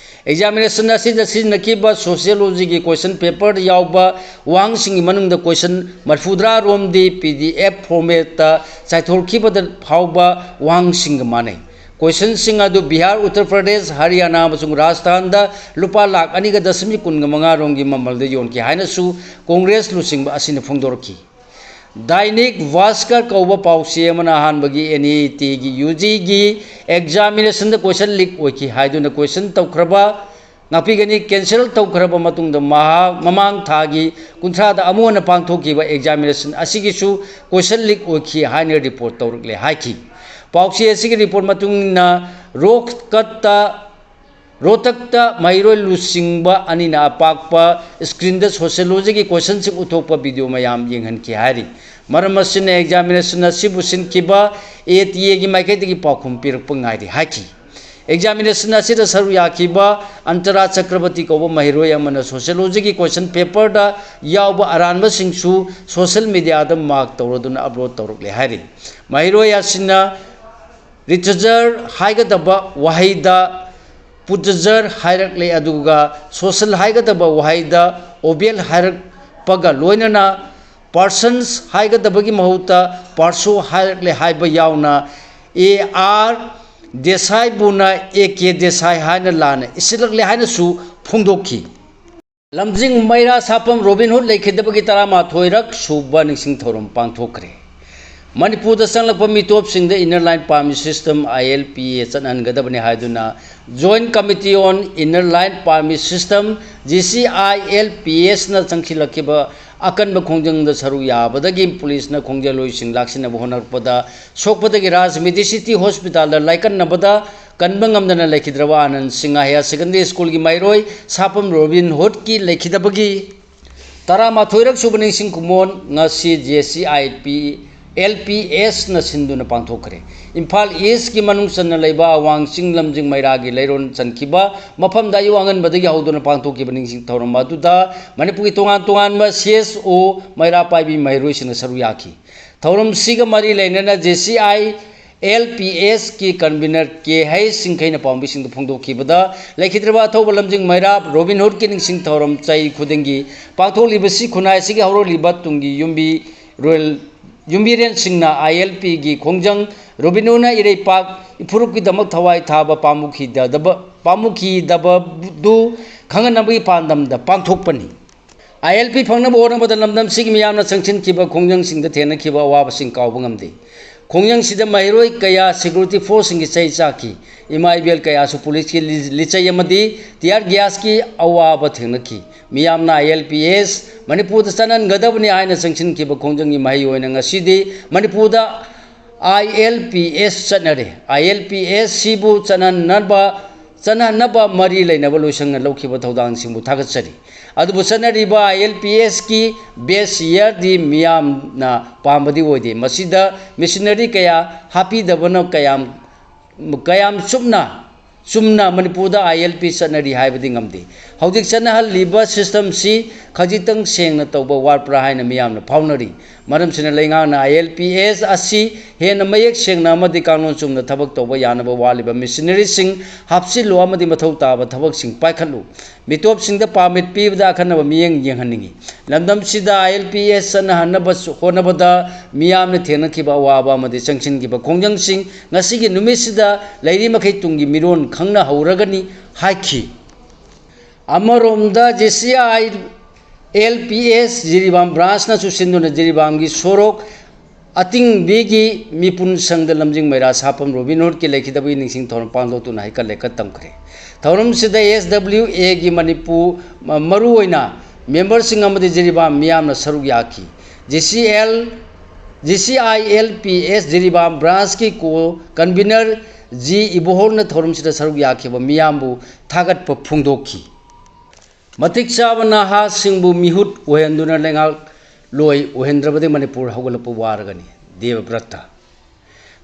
Examination ꯑꯁꯤꯗ ꯁꯤꯖꯤꯟꯅꯈꯤꯕ sociologyꯒꯤ question paperꯗ ꯌꯥꯎꯕ ꯋꯥꯍꯪꯁꯤꯡꯒꯤ ꯃꯅꯨꯡꯗ question ꯃꯔꯤꯐꯨꯇꯔꯥ ꯔꯣꯝꯗꯤ P D F formatꯇ ꯆꯥꯏꯊꯣꯛꯈꯤꯕꯗ ꯐꯥꯎꯕ ꯋꯥꯍꯪꯁꯤꯡꯒ ꯃꯥꯟꯅꯩ꯫ Questionꯁꯤꯡ ꯑꯗꯨ ꯕꯤꯍꯥꯔ, ꯎꯠꯇꯔ ꯄ꯭ꯔꯗꯦꯁ, ꯍꯔꯤꯌꯥꯅꯥ ꯑꯃꯁꯨꯡ ꯔꯥꯖꯁꯊꯥꯟꯗ ꯂꯨꯄꯥ ꯂꯥꯈ ꯑꯅꯤꯒ ꯗꯁꯃꯤꯛ ꯀꯨꯟꯒ ꯃꯉꯥ ꯔꯣꯝꯒꯤ ꯃꯃꯜꯗ ꯌꯣꯟꯈꯤ ꯍꯥꯏꯅꯁꯨ ꯀꯣꯡꯒ꯭ꯔꯦꯁ ꯂꯨꯆꯤꯡꯕ ꯑꯁꯤꯅ ꯐꯣꯡꯗꯣꯔꯛꯈꯤ꯫ ꯗꯥꯏꯅꯤꯛ ꯚꯥꯁꯀꯔ ꯀꯧꯕ ꯄꯥꯎꯆꯦ ꯑꯃꯅ ꯑꯍꯥꯟꯕꯒꯤ N E Tꯒꯤ UGꯒꯤ examinationꯗ question leak ꯑꯣꯏꯈꯤ ꯍꯥꯏꯗꯨꯅ question ꯇꯧꯈ꯭ꯔꯕ, ꯉꯥꯛꯄꯤꯒꯅꯤ, cancel ꯇꯧꯈ꯭ꯔꯕ ꯃꯇꯨꯡꯗ ꯃꯍꯥꯛ ꯃꯃꯥꯡ ꯊꯥꯒꯤ ꯀꯨꯟꯊ꯭ꯔꯥꯗ ꯑꯃꯨꯛ ꯍꯟꯅ ꯄꯥꯡꯊꯣꯛꯈꯤꯕ examination ꯑꯁꯤꯒꯤꯁꯨ question leak ꯑꯣꯏꯈꯤ ꯍꯥꯏꯅ report ꯇꯧꯔꯛꯂꯦ ꯍꯥꯏꯈꯤ꯫ ꯄꯥꯎꯆꯦ ꯑꯁꯤꯒꯤ report ꯃꯇꯨꯡ ꯏꯟꯅ ꯔꯣꯍꯇꯛꯇ ꯔꯣꯍꯇꯛꯇ ꯃꯍꯩꯔꯣꯏ ꯂꯨꯆꯤꯡꯕ ꯑꯅꯤꯅ ꯑꯄꯥꯛꯄ screenꯗ sociologyꯒꯤ questionꯁꯤꯡ ꯎꯠꯊꯣꯛꯄ video ꯃꯌꯥꯝ ꯌꯦꯡꯍꯟꯈꯤ ꯍꯥꯏꯔꯤ꯫ ꯃꯔꯝ ꯑꯁꯤꯅ examination ꯑꯁꯤꯕꯨ ꯁꯤꯟꯈꯤꯕ A T Aꯒꯤ ꯃꯥꯏꯀꯩꯗꯒꯤ ꯄꯥꯎꯈꯨꯝ ꯄꯤꯔꯛꯄ ꯉꯥꯏꯔꯤ ꯍꯥꯏꯈꯤ꯫ Examination ꯑꯁꯤꯗ ꯁꯔꯨꯛ ꯌꯥꯈꯤꯕ ꯑꯟꯇꯔꯥ ꯆꯀ꯭ꯔꯕꯔꯇꯤ ꯀꯧꯕ ꯃꯍꯩꯔꯣꯏ ꯑꯃꯅ sociologyꯒꯤ question paperꯗ ꯌꯥꯎꯕ ꯑꯔꯥꯟꯕꯁꯤꯡꯁꯨ social mediaꯗ mark ꯇꯧꯔꯗꯨꯅ upload ꯇꯧꯔꯛꯂꯦ ꯍꯥꯏꯔꯤ꯫ ꯃꯍꯩꯔꯣꯏ ꯑꯁꯤꯅ literature ꯍꯥꯏꯒꯗꯕ ꯋꯥꯍꯩꯗ putzar ꯍꯥꯏꯔꯛꯂꯦ, ꯑꯗꯨꯒ social ꯍꯥꯏꯒꯗꯕ ꯋꯥꯍꯩꯗ oval ꯍꯥꯏꯔꯛꯄꯒ ꯂꯣꯏꯅꯅ persons ꯍꯥꯏꯒꯗꯕꯒꯤ ꯃꯍꯨꯠꯇ perso ꯍꯥꯏꯔꯛꯂꯦ ꯍꯥꯏꯕ ꯌꯥꯎꯅ A R Desaiꯕꯨꯅ A K Desai ꯍꯥꯏꯅ ꯂꯥꯟꯅ ꯏꯁꯤꯜꯂꯛꯂꯦ ꯍꯥꯏꯅꯁꯨ ꯐꯣꯡꯗꯣꯛꯈꯤ꯫ ꯂꯝꯖꯤꯡ ꯃꯩꯔꯥ ꯁꯥꯐꯝ ꯔꯣꯕꯤꯟ ꯍꯨꯗ ꯂꯩꯈꯤꯗꯕꯒꯤ ꯇꯔꯥꯃꯥꯊꯣꯏꯔꯛ ꯁꯨꯕ ꯅꯤꯡꯁꯤꯡ ꯊꯧꯔꯝ ꯄꯥꯡꯊꯣꯛꯈ꯭ꯔꯦ꯫ ꯃꯅꯤꯄꯨꯔꯗ ꯆꯪꯂꯛꯄ ꯃꯤꯇꯣꯞꯁꯤꯡꯗ Inner Line Permit System, I L P S, ꯆꯠꯍꯟꯒꯗꯕꯅꯤ ꯍꯥꯏꯗꯨꯅ Joint Committee on Inner Line Permit System, G C I L P S ꯅ ꯆꯪꯁꯤꯜꯂꯛꯈꯤꯕ ꯑꯀꯟꯕ ꯈꯣꯡꯖꯪꯗ ꯁꯔꯨꯛ ꯌꯥꯕꯗꯒꯤ ꯄꯨꯂꯤꯁꯅ ꯈꯣꯡꯖꯪꯂꯣꯏꯁꯤꯡ ꯂꯥꯛꯁꯤꯟꯅꯕ ꯍꯣꯠꯅꯔꯛꯄꯗ ꯁꯣꯛꯄꯗꯒꯤ ꯔꯥꯖ ꯃꯦꯗꯤꯁꯤꯇꯤ ꯍꯣꯁꯄꯤꯇꯥꯜꯗ ꯂꯥꯏꯀꯠꯅꯕꯗ ꯀꯟꯕ ꯉꯝꯗꯅ ꯂꯩꯈꯤꯗ꯭ꯔꯕ ꯑꯥꯅꯟꯗ ꯁꯤꯡꯍ ꯍꯥꯌꯔ ꯁꯦꯀꯦꯟꯗꯔꯤ ꯁ꯭ꯀꯨꯜꯒꯤ ꯃꯍꯩꯔꯣꯏ ꯁꯥꯄꯝ ꯔꯣꯕꯤꯟ ꯍꯨꯗꯀꯤ ꯂꯩꯈꯤꯗꯕꯒꯤ ꯇꯔꯥꯃꯥꯊꯣꯏꯔꯛ ꯁꯨꯕ ꯅꯤꯡꯁꯤꯡ ꯈꯨꯃꯣꯟ ꯉꯁꯤ J C I P L P ꯑꯦꯁꯅ ꯁꯤꯟꯗꯨꯅ ꯄꯥꯡꯊꯣꯛꯈ꯭ꯔꯦ꯫ ꯏꯝꯐꯥꯜ ꯏꯁꯀꯤ ꯃꯅꯨꯡ ꯆꯟꯅ ꯂꯩꯕ ꯑꯋꯥꯡ ꯆꯤꯡ ꯂꯝꯖꯤꯡ ꯃꯩꯔꯥꯒꯤ ꯂꯩꯔꯣꯟ ꯆꯟꯈꯤꯕ ꯃꯐꯝꯗ ꯑꯌꯨꯛ ꯑꯉꯟꯕꯗꯒꯤ ꯍꯧꯗꯨꯅ ꯄꯥꯡꯊꯣꯛꯈꯤꯕ ꯅꯤꯡꯁꯤꯡ ꯊꯧꯔꯝ ꯑꯗꯨꯗ ꯃꯅꯤꯄꯨꯔꯒꯤ ꯇꯣꯉꯥꯟ ꯇꯣꯉꯥꯟꯕ ꯁꯤ ꯑꯦꯁ ꯑꯣ ꯃꯩꯔꯥ ꯄꯥꯏꯕꯤ ꯃꯍꯩꯔꯣꯏꯁꯤꯡꯅ ꯁꯔꯨꯛ ꯌꯥꯈꯤ꯫ ꯊꯧꯔꯝꯁꯤꯒ ꯃꯔꯤ ꯂꯩꯅꯅ J C I L P ꯑꯦꯁꯀꯤ ꯀꯟꯚꯤꯅꯔ ꯀꯦ ꯍꯩꯁ ꯁꯤꯡꯈꯩꯅ ꯄꯥꯎꯃꯤꯁꯤꯡꯗ ꯐꯣꯡꯗꯣꯛꯈꯤꯕꯗ ꯂꯩꯈꯤꯗ꯭ꯔꯕ ꯑꯊꯧꯕ ꯂꯝꯖꯤꯡ ꯃꯩꯔꯥ ꯔꯣꯕꯤꯟ ꯍꯨꯗꯀꯤ ꯅꯤꯡꯁꯤꯡ ꯊꯧꯔꯝ ꯆꯍꯤ ꯈꯨꯗꯤꯡꯒꯤ ꯄꯥꯡꯊꯣꯛꯂꯤꯕꯁꯤ ꯈꯨꯟꯅꯥꯏ ꯑꯁꯤꯒꯤ ꯍꯧꯔꯛꯂꯤꯕ ꯇꯨꯡꯒꯤ ꯌꯨꯝꯕꯤ ꯔꯣꯌꯦꯜ ꯌꯨꯝꯕꯤꯔꯦꯟꯁꯤꯡꯅ ꯑꯥꯏ ꯑꯦꯜ ꯄꯤꯒꯤ ꯈꯣꯡꯖꯪ ꯔꯣꯕꯤꯟ ꯍꯨꯗꯅ ꯏꯔꯩꯄꯥꯛ ꯏꯐꯨꯔꯨꯞꯀꯤꯗꯃꯛ ꯊꯋꯥꯏ ꯊꯥꯕ ꯄꯥꯝꯃꯨꯈꯤꯗꯕ ꯄꯥꯝꯃꯨꯈꯤꯗꯕꯗꯨ ꯈꯪꯍꯟꯅꯕꯒꯤ ꯄꯥꯟꯗꯝꯗ ꯄꯥꯡꯊꯣꯛꯄꯅꯤ꯫ ꯑꯥꯏ ꯑꯦꯜ ꯄꯤ ꯐꯪꯅꯕ ꯍꯣꯠꯅꯕꯗ ꯂꯝꯗꯝꯁꯤꯒꯤ ꯃꯤꯌꯥꯝꯅ ꯆꯪꯁꯤꯟꯈꯤꯕ ꯈꯣꯡꯖꯪꯁꯤꯡꯗ ꯊꯦꯡꯅꯈꯤꯕ ꯑꯋꯥꯕꯁꯤꯡ ꯀꯥꯎꯕ ꯉꯝꯗꯦ꯫ ꯈꯣꯡꯖꯪꯁꯤꯗ ꯃꯍꯩꯔꯣꯏ ꯀꯌꯥ ꯁꯦꯀ꯭ꯌꯨꯔꯤꯇꯤ ꯐꯣꯔꯁꯁꯤꯡꯒꯤ ꯆꯩ ꯆꯥꯈꯤ꯫ ꯏꯃꯥ ꯏꯕꯦꯜ ꯀꯌꯥꯁꯨ ꯄꯨꯂꯤꯁꯀꯤ ꯂꯤ-, ꯂꯤꯆꯩ ꯑꯃꯗꯤ ꯇꯤꯌꯥꯔ ꯒ꯭ꯌꯥꯁꯀꯤ ꯑꯋꯥꯕ ꯊꯦꯡꯅꯈꯤ꯫ ꯃꯤꯌꯥꯝꯅ ꯑꯥꯏ ꯑꯦꯜ ꯄꯤ ꯑꯦꯁ ꯃꯅꯤꯄꯨꯔꯗ ꯆꯠꯍꯟꯒꯗꯕꯅꯤ ꯍꯥꯏꯅ ꯆꯪꯁꯤꯟꯈꯤꯕ ꯈꯣꯡꯖꯪꯒꯤ ꯃꯍꯩ ꯑꯣꯏꯅ ꯉꯁꯤꯗꯤ ꯃꯅꯤꯄꯨꯔꯗ ꯑꯥꯏ ꯑꯦꯜ ꯄꯤ ꯑꯦꯁ ꯆꯠꯅꯔꯦ꯫ ꯑꯥꯏ ꯑꯦꯜ ꯄꯤ ꯑꯦꯁ ꯁꯤꯕꯨ ꯆꯠꯅꯍꯟꯅꯕ, ꯆꯠꯅꯍꯟꯅꯕ ꯃꯔꯤ ꯂꯩꯅꯕ ꯂꯣꯏꯁꯪꯅ ꯂꯧꯈꯤꯕ ꯊꯧꯗꯥꯡꯁꯤꯡꯕꯨ ꯊꯥꯒꯠꯆꯔꯤ꯫ ꯑꯗꯨꯕꯨ ꯆꯠꯅꯔꯤꯕ ꯑꯥꯏ ꯑꯦꯜ ꯄꯤ ꯑꯦꯁꯀꯤ ꯕꯦꯁ ꯌꯔꯗꯤ ꯃꯤꯌꯥꯝꯅ ꯄꯥꯝꯕꯗꯤ ꯑꯣꯏꯗꯦ꯫ ꯃꯁꯤꯗ ꯃꯤꯁꯅꯔꯤ ꯀꯌꯥ ꯍꯥꯞꯄꯤꯗꯕꯅ ꯀꯌꯥꯝ, ꯀꯌꯥꯝ ꯆꯨꯝꯅ, ꯆꯨꯝꯅ ꯃꯅꯤꯄꯨꯔꯗ ꯑꯥꯏ ꯑꯦꯜ ꯄꯤ ꯆꯠꯅꯔꯤ ꯍꯥꯏꯕꯗꯤ ꯉꯝꯗꯦ꯫ ꯍꯧꯖꯤꯛ ꯆꯠꯅꯍꯜꯂꯤꯕ ꯁꯤꯁꯇꯝꯁꯤ ꯈꯖꯤꯛꯇꯪ ꯁꯦꯡꯅ ꯇꯧꯕ ꯋꯥꯠꯄ꯭ꯔꯥ ꯍꯥꯏꯅ ꯃꯤꯌꯥꯝꯅ ꯐꯥꯎꯅꯔꯤ꯫ ꯃꯔꯝꯁꯤꯅ ꯂꯩꯉꯥꯛꯅ ꯑꯥꯏ ꯑꯦꯜ ꯄꯤ ꯑꯦꯁ ꯑꯁꯤ ꯍꯦꯟꯅ ꯃꯌꯦꯛ ꯁꯦꯡꯅ ꯑꯃꯗꯤ ꯀꯥꯡꯂꯣꯟ ꯆꯨꯝꯅ ꯊꯕꯛ ꯇꯧꯕ ꯌꯥꯅꯕ ꯋꯥꯠꯂꯤꯕ ꯃꯤꯁꯅꯔꯤꯁꯤꯡ ꯍꯥꯞꯆꯤꯜꯂꯨ ꯑꯃꯗꯤ ꯃꯊꯧ ꯇꯥꯕ ꯊꯕꯛꯁꯤꯡ ꯄꯥꯏꯈꯠꯂꯨ꯫ ꯃꯤꯇꯣꯞꯁꯤꯡꯗ ꯄꯥꯔꯃꯤꯠ ꯄꯤꯕꯗ ꯑꯈꯟꯅꯕ ꯃꯤꯠꯌꯦꯡ ꯌꯦꯡꯍꯟꯅꯤꯡꯏ꯫ ꯂꯝꯗꯝꯁꯤꯗ ꯑꯥꯏ ꯑꯦꯜ ꯄꯤ ꯑꯦꯁ ꯆꯠꯅꯍꯟꯅꯕ ꯍꯣꯠꯅꯕꯗ ꯃꯤꯌꯥꯝꯅ ꯊꯦꯡꯅꯈꯤꯕ ꯑꯋꯥꯕ ꯑꯃꯗꯤ ꯆꯪꯁꯤꯟꯈꯤꯕ ꯈꯣꯡꯖꯪꯁꯤꯡ ꯉꯁꯤꯒꯤ ꯅꯨꯃꯤꯠꯁꯤꯗ ꯂꯩꯔꯤ ꯃꯈꯩ ꯇꯨꯡꯒꯤ ꯃꯤꯔꯣꯟ ꯈꯪꯅꯍꯧꯔꯒꯅꯤ ꯍꯥꯏꯈꯤ꯫ ꯑꯃꯔꯣꯝꯗ J C I L P S Jiribam ꯕ꯭ꯔꯥꯟꯁꯅ ꯆꯨꯁꯤꯟꯗꯨꯅ ꯖꯤꯔꯤꯕꯥꯝꯒꯤ ꯁꯣꯔꯣꯛ ꯑꯇꯤꯡꯕꯤꯒꯤ ꯃꯤꯄꯨꯟ ꯁꯪꯗ ꯂꯝꯖꯤꯡ ꯃꯩꯔꯥ ꯁꯥꯐꯝ ꯔꯣꯕꯤꯟ ꯍꯨꯗꯀꯤ ꯂꯩꯈꯤꯗꯕꯒꯤ ꯅꯤꯡꯁꯤꯡ ꯊꯧꯔꯝ ꯄꯥꯡꯊꯣꯛꯇꯨꯅ ꯍꯩꯀꯠ ꯂꯩꯀꯠ ꯇꯝꯈ꯭ꯔꯦ꯫ ꯊꯧꯔꯝꯁꯤꯗ ꯑꯦꯁ ꯗꯕ꯭ꯂꯤꯎ ꯑꯦꯒꯤ ꯃꯅꯤꯄꯨꯔ, ꯃ-, ꯃꯔꯨꯑꯣꯏꯅ ꯃꯦꯝꯕꯔꯁꯤꯡ ꯑꯃꯗꯤ ꯖꯤꯔꯤꯕꯥꯝ ꯃꯤꯌꯥꯝꯅ ꯁꯔꯨꯛ ꯌꯥꯈꯤ꯫ G C L, G C I L P S Jiribam ꯕ꯭ꯔꯥꯟꯁꯀꯤ ꯀꯣ ꯀꯟꯚꯤꯅꯔ ꯖꯤ ꯏꯕꯣꯍꯣꯜꯅ ꯊꯧꯔꯝꯁꯤꯗ ꯁꯔꯨꯛ ꯌꯥꯈꯤꯕ ꯃꯤꯌꯥꯝꯕꯨ ꯊꯥꯒꯠꯄ ꯐꯣꯡꯗꯣꯛꯈꯤ꯫ ꯃꯇꯤꯛ ꯆꯥꯕ ꯅꯍꯥꯁꯤꯡꯕꯨ ꯃꯤꯍꯨꯠ ꯑꯣꯏꯍꯟꯗꯨꯅ ꯂꯩꯉꯥꯛꯂꯣꯏ ꯑꯣꯏꯍꯟꯗ꯭ꯔꯕꯗꯤ ꯃꯅꯤꯄꯨꯔ ꯍꯧꯒꯠꯂꯛꯄ ꯋꯥꯔꯒꯅꯤ꯫ ꯗꯦꯕꯕ꯭ꯔꯠꯇ꯫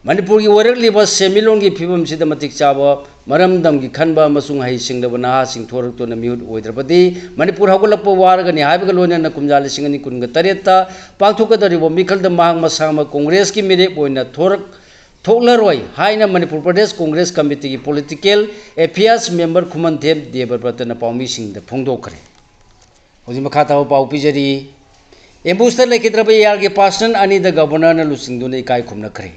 ꯃꯅꯤꯄꯨꯔꯒꯤ ꯑꯣꯏꯔꯛꯂꯤꯕ ꯁꯦꯟꯃꯤꯠꯂꯣꯟꯒꯤ ꯐꯤꯕꯝꯁꯤꯗ ꯃꯇꯤꯛ ꯆꯥꯕ, ꯃꯔꯝꯗꯝꯒꯤ ꯈꯟꯕ ꯑꯃꯁꯨꯡ ꯍꯩꯁꯤꯡꯂꯕ ꯅꯍꯥꯁꯤꯡ ꯊꯣꯔꯛꯇꯨꯅ ꯃꯤꯍꯨꯠ ꯑꯣꯏꯗ꯭ꯔꯕꯗꯤ ꯃꯅꯤꯄꯨꯔ ꯍꯧꯒꯠꯂꯛꯄ ꯋꯥꯔꯒꯅꯤ ꯍꯥꯏꯕꯒ ꯂꯣꯏꯅꯅ ꯀꯨꯝꯖꯥ ꯂꯤꯁꯤꯡ ꯑꯅꯤ ꯀꯨꯟꯒ ꯇꯔꯦꯠꯇ ꯄꯥꯡꯊꯣꯛꯀꯗꯧꯔꯤꯕ ꯃꯤꯈꯜꯗ ꯃꯍꯥꯛ ꯃꯁꯥꯃꯛ ꯀꯣꯡꯒ꯭ꯔꯦꯁꯀꯤ ꯃꯤꯔꯦꯞ ꯑꯣꯏꯅ ꯊꯣꯔꯛ-, ꯊꯣꯛꯂꯔꯣꯏ ꯍꯥꯏꯅ ꯃꯅꯤꯄꯨꯔ ꯄ꯭ꯔꯗꯦꯁ ꯀꯣꯡꯒ꯭ꯔꯦꯁ ꯀꯃꯤꯇꯤꯒꯤ ꯄꯣꯂꯤꯇꯤꯀꯦꯜ ꯑꯦꯐꯤꯌꯔꯁ ꯃꯦꯝꯕꯔ ꯈꯨꯃꯟꯊꯦꯝ ꯗꯦꯕꯕ꯭ꯔꯇꯅ ꯄꯥꯎꯃꯤꯁꯤꯡꯗ ꯐꯣꯡꯗꯣꯛꯈ꯭ꯔꯦ꯫ ꯍꯧꯖꯤꯛ ꯃꯈꯥ ꯇꯥꯕ ꯄꯥꯎ ꯄꯤꯖꯔꯤ꯫ ꯑꯦꯝꯕꯨꯁꯇ ꯂꯩꯈꯤꯗ꯭ꯔꯕ ꯑꯦ ꯑꯥꯔ ꯀꯦ ꯄꯥꯁꯅꯟ ꯑꯅꯤꯗ ꯒꯕꯔꯅꯔꯅ ꯂꯨꯆꯤꯡꯗꯨꯅ ꯏꯀꯥꯏ ꯈꯨꯝꯅꯈ꯭ꯔꯦ꯫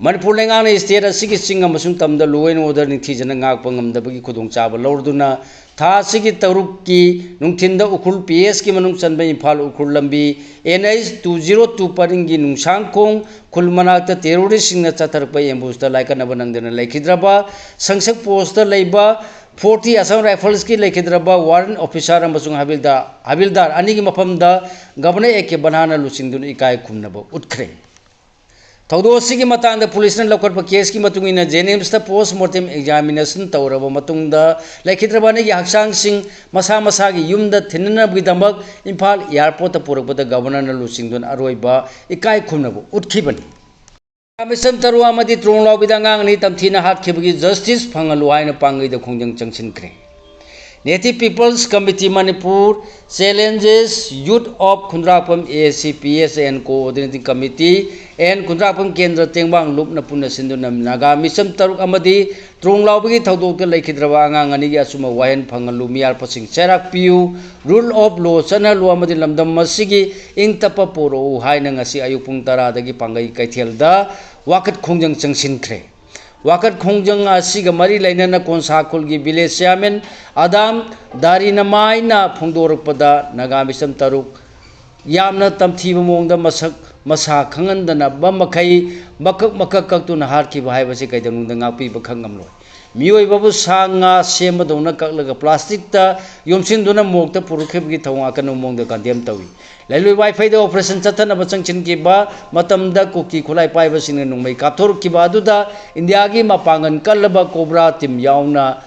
ꯃꯅꯤꯄꯨꯔ ꯂꯩꯉꯥꯛꯅ ꯁ꯭ꯇꯦꯠ ꯑꯁꯤꯒꯤ ꯆꯤꯡ ꯑꯃꯁꯨꯡ ꯇꯝꯗ law and order ꯅꯤꯡꯊꯤꯖꯅ ꯉꯥꯛꯄ ꯉꯝꯗꯕꯒꯤ ꯈꯨꯗꯣꯡꯆꯥꯕ ꯂꯧꯔꯗꯨꯅ ꯊꯥ ꯑꯁꯤꯒꯤ ꯇꯔꯨꯛꯀꯤ ꯅꯨꯡꯊꯤꯟꯗ ꯎꯈ꯭ꯔꯨꯜ ꯄꯤ ꯑꯦꯁꯀꯤ ꯃꯅꯨꯡ ꯆꯟꯕ ꯏꯝꯐꯥꯜ ꯎꯈ꯭ꯔꯨꯜ ꯂꯝꯕꯤ N H two zero two ꯄꯔꯤꯡꯒꯤ ꯅꯨꯡꯁꯥꯡꯈꯣꯡ ꯈꯨꯜ ꯃꯅꯥꯛꯇ ꯇꯦꯔꯣꯔꯤꯁꯁꯤꯡꯅ ꯆꯠꯊꯔꯛꯄ ꯑꯦꯝꯕꯨꯁꯇ ꯂꯥꯏꯀꯠꯅꯕ ꯅꯪꯗꯅ ꯂꯩꯈꯤꯗ꯭ꯔꯕ ꯁꯪꯁꯛ ꯄꯣꯁꯇ ꯂꯩꯕ ꯐꯣꯔꯇꯤ ꯑꯁꯥꯝ ꯔꯥꯏꯐꯜꯁꯀꯤ ꯂꯩꯈꯤꯗ꯭ꯔꯕ ꯋꯥꯔꯦꯟ ꯑꯣꯐꯤꯁꯥꯔ ꯑꯃꯁꯨꯡ ꯍꯕꯤꯜꯗꯥꯔ, ꯍꯕꯤꯜꯗꯥꯔ ꯑꯅꯤꯒꯤ ꯃꯐꯝꯗ ꯒꯕꯔꯅꯔ ꯑꯦ ꯀꯦ ꯕꯟꯍꯥꯅ ꯂꯨꯆꯤꯡꯗꯨꯅ ꯏꯀꯥꯏ ꯈꯨꯝꯅꯕ ꯎꯠꯈ꯭ꯔꯦ꯫ ꯊꯧꯗꯣꯛ ꯑꯁꯤꯒꯤ ꯃꯇꯥꯡꯗ ꯄꯨꯂꯤꯁꯅ ꯂꯧꯈꯠꯄ ꯀꯦꯁꯀꯤ ꯃꯇꯨꯡ ꯏꯟꯅ ꯖꯦꯅꯤꯝꯁꯇ ꯄꯣꯁꯃꯣꯔꯇꯦꯝ ꯑꯦꯛꯖꯥꯃꯤꯅꯦꯁꯟ ꯇꯧꯔꯕ ꯃꯇꯨꯡꯗ ꯂꯩꯈꯤꯗ꯭ꯔꯕ ꯑꯅꯤꯒꯤ ꯍꯛꯆꯥꯡꯁꯤꯡ ꯃꯁꯥ ꯃꯁꯥꯒꯤ ꯌꯨꯝꯗ ꯊꯤꯟꯅꯅꯕꯒꯤꯗꯃꯛ ꯏꯝꯐꯥꯜ ꯑꯦꯌꯥꯔꯄꯣꯔꯠꯇ ꯄꯨꯔꯛꯄꯗ ꯒꯕꯔꯅꯔꯅ ꯂꯨꯆꯤꯡꯗꯨꯅ ꯑꯔꯣꯏꯕ ꯏꯀꯥꯏ ꯈꯨꯝꯅꯕ ꯎꯠꯈꯤꯕꯅꯤ꯫ ꯃꯤꯁꯝ ꯇꯔꯨ ꯑꯃꯗꯤ ꯇ꯭ꯔꯣꯡ ꯂꯥꯎꯕꯤꯗ ꯑꯉꯥꯡ ꯑꯅꯤ ꯇꯝꯊꯤꯅ ꯍꯥꯠꯈꯤꯕꯒꯤ ꯖꯁꯇꯤꯁ ꯐꯪꯍꯜꯂꯨ ꯍꯥꯏꯅ ꯄꯥꯡꯒꯩꯗ ꯈꯣꯡꯖꯪ ꯆꯪꯁꯤꯟꯈ꯭ꯔꯦ꯫ Native People's Committee Manipur challenges youth of Khundrakpam A C P S and Coordinating Committee and ꯈꯨꯟꯗ꯭ꯔꯥꯛꯄꯝ ꯀꯦꯟꯗ꯭ꯔ ꯇꯦꯡꯕꯥꯡ ꯂꯨꯞꯅ ꯄꯨꯟꯅ ꯁꯤꯟꯗꯨꯅ ꯅꯥꯒꯥ ꯃꯤꯁꯝ ꯇꯔꯨꯛ ꯑꯃꯗꯤ ꯇ꯭ꯔꯣꯡ ꯂꯥꯎꯕꯒꯤ ꯊꯧꯗꯣꯛꯇ ꯂꯩꯈꯤꯗ꯭ꯔꯕ ꯑꯉꯥꯡ ꯑꯅꯤꯒꯤ ꯑꯆꯨꯝꯕ ꯋꯥꯌꯦꯜ ꯐꯪꯍꯜꯂꯨ, ꯃꯤꯌꯥꯔꯄꯁꯤꯡ ꯆꯩꯔꯥꯛ ꯄꯤꯌꯨ, rule of law ꯆꯠꯅꯍꯜꯂꯨ ꯑꯃꯗꯤ ꯂꯝꯗꯝ ꯑꯁꯤꯒꯤ ꯏꯪ ꯇꯞꯄ ꯄꯣꯔꯛꯎ ꯍꯥꯏꯅ ꯉꯁꯤ ꯑꯌꯨꯛ ꯄꯨꯡ ꯇꯔꯥꯗꯒꯤ ꯄꯥꯡꯒꯩ ꯀꯩꯊꯦꯜꯗ ꯋꯥꯀꯠ ꯈꯣꯡꯖꯪ ꯆꯪꯁꯤꯟꯈ꯭ꯔꯦ꯫ ꯋꯥꯀꯠ ꯈꯣꯡꯖꯪ ꯑꯁꯤꯒ ꯃꯔꯤ ꯂꯩꯅꯅ ꯀꯣꯟꯁꯥ ꯈꯨꯜꯒꯤ village chairman ꯑꯗꯥꯝ ꯗꯥꯔꯤꯅꯃꯥꯏꯅ ꯐꯣꯡꯗꯣꯔꯛꯄꯗ ꯅꯥꯒꯥ ꯃꯤꯁꯝ ꯇꯔꯨꯛ ꯌꯥꯝꯅ ꯇꯝꯊꯤꯕ ꯃꯑꯣꯡꯗ ꯃꯁꯛ ꯃꯁꯥ ꯈꯪꯍꯟꯗꯅꯕ ꯃꯈꯩ ꯃꯀꯛ ꯃꯀꯛ ꯀꯛꯇꯨꯅ ꯍꯥꯠꯈꯤꯕ ꯍꯥꯏꯕꯁꯤ ꯀꯩꯗꯧꯅꯨꯡꯗ ꯉꯥꯛꯄꯤꯕ ꯈꯪꯉꯝꯂꯣꯏ꯫ ꯃꯤꯑꯣꯏꯕꯕꯨ ꯁꯥ ꯉꯥ ꯁꯦꯝꯕꯗꯧꯅ ꯀꯛꯂꯒ ꯄ꯭ꯂꯥꯁꯇꯤꯛꯇ ꯌꯣꯝꯁꯤꯟꯗꯨꯅ ꯃꯣꯔꯒꯇ ꯄꯨꯔꯛꯈꯤꯕꯒꯤ ꯊꯧꯑꯣꯡ ꯑꯀꯟꯕ ꯃꯑꯣꯡꯗ ꯀꯟꯗꯦꯝ ꯇꯧꯏ꯫ ꯂꯩꯂꯣꯏ ꯋꯥꯏꯐꯩꯗ ꯑꯣꯄꯔꯦꯁꯟ ꯆꯠꯊꯅꯕ ꯆꯪꯁꯤꯟꯈꯤꯕ ꯃꯇꯝꯗ ꯀꯨꯀꯤ ꯈꯨꯠꯂꯥꯏ ꯄꯥꯏꯕꯁꯤꯡꯅ ꯅꯣꯡꯃꯩ ꯀꯥꯞꯊꯣꯔꯛꯈꯤꯕ ꯑꯗꯨꯗ ꯏꯟꯗꯤꯌꯥꯒꯤ ꯃꯄꯥꯡꯒꯜ ꯀꯜꯂꯕ ꯀꯣꯕ꯭ꯔꯥ ꯇꯤꯝ ꯌꯥꯎꯅ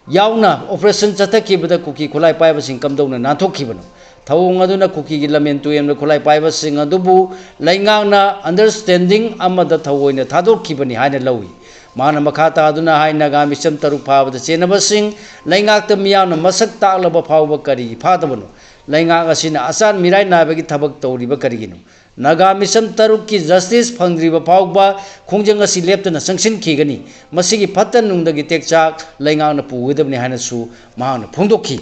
ꯌꯥꯎꯅ ꯑꯣꯄꯔꯦꯁꯟ ꯆꯠꯊꯈꯤꯕꯗ ꯀꯨꯀꯤ ꯈꯨꯠꯂꯥꯏ ꯄꯥꯏꯕꯁꯤꯡ ꯀꯝꯗꯧꯅ ꯅꯥꯟꯊꯣꯛꯈꯤꯕꯅꯣ? ꯊꯧꯑꯣꯡ ꯑꯗꯨꯅ ꯀꯨꯀꯤꯒꯤ ꯂꯝꯍꯦꯟ ꯇꯨꯍꯦꯟꯕ ꯈꯨꯠꯂꯥꯏ ꯄꯥꯏꯕꯁꯤꯡ ꯑꯗꯨꯕꯨ ꯂꯩꯉꯥꯛꯅ ꯑꯟꯗꯔꯁ꯭ꯇꯦꯟꯗꯤꯡ ꯑꯃꯗ ꯊꯑꯣꯏꯅ ꯊꯥꯗꯣꯛꯈꯤꯕꯅꯤ ꯍꯥꯏꯅ ꯂꯧꯏ꯫ ꯃꯍꯥꯛꯅ ꯃꯈꯥ ꯇꯥꯗꯨꯅ ꯍꯥꯏ, ꯅꯥꯒꯥ ꯃꯤꯁꯝ ꯇꯔꯨꯛ ꯐꯥꯕꯗ ꯆꯦꯟꯅꯕꯁꯤꯡ ꯂꯩꯉꯥꯛꯇ ꯃꯤꯌꯥꯝꯅ ꯃꯁꯛ ꯇꯥꯛꯂꯕ ꯐꯥꯎꯕ ꯀꯔꯤꯒꯤ ꯐꯥꯗꯕꯅꯣ? ꯂꯩꯉꯥꯛ ꯑꯁꯤꯅ ꯑꯆꯥꯟ ꯃꯤꯔꯥꯏ ꯅꯥꯏꯕꯒꯤ ꯊꯕꯛ ꯇꯧꯔꯤꯕ ꯀꯔꯤꯒꯤꯅꯣ? ꯅꯥꯒꯥ ꯃꯤꯁꯝ ꯇꯔꯨꯛꯀꯤ ꯖꯁꯇꯤꯁ ꯐꯪꯗ꯭ꯔꯤꯕ ꯐꯥꯎꯕ ꯈꯣꯡꯖꯪ ꯑꯁꯤ ꯂꯦꯞꯇꯅ ꯆꯪꯁꯤꯟꯈꯤꯒꯅꯤ꯫ ꯃꯁꯤꯒꯤ ꯐꯠꯇ ꯅꯨꯡꯗꯒꯤ ꯇꯦꯛꯆꯥꯛ ꯂꯩꯉꯥꯛꯅ ꯄꯨꯒꯗꯕꯅꯤ ꯍꯥꯏꯅꯁꯨ ꯃꯍꯥꯛꯅ ꯐꯣꯡꯗꯣꯛꯈꯤ꯫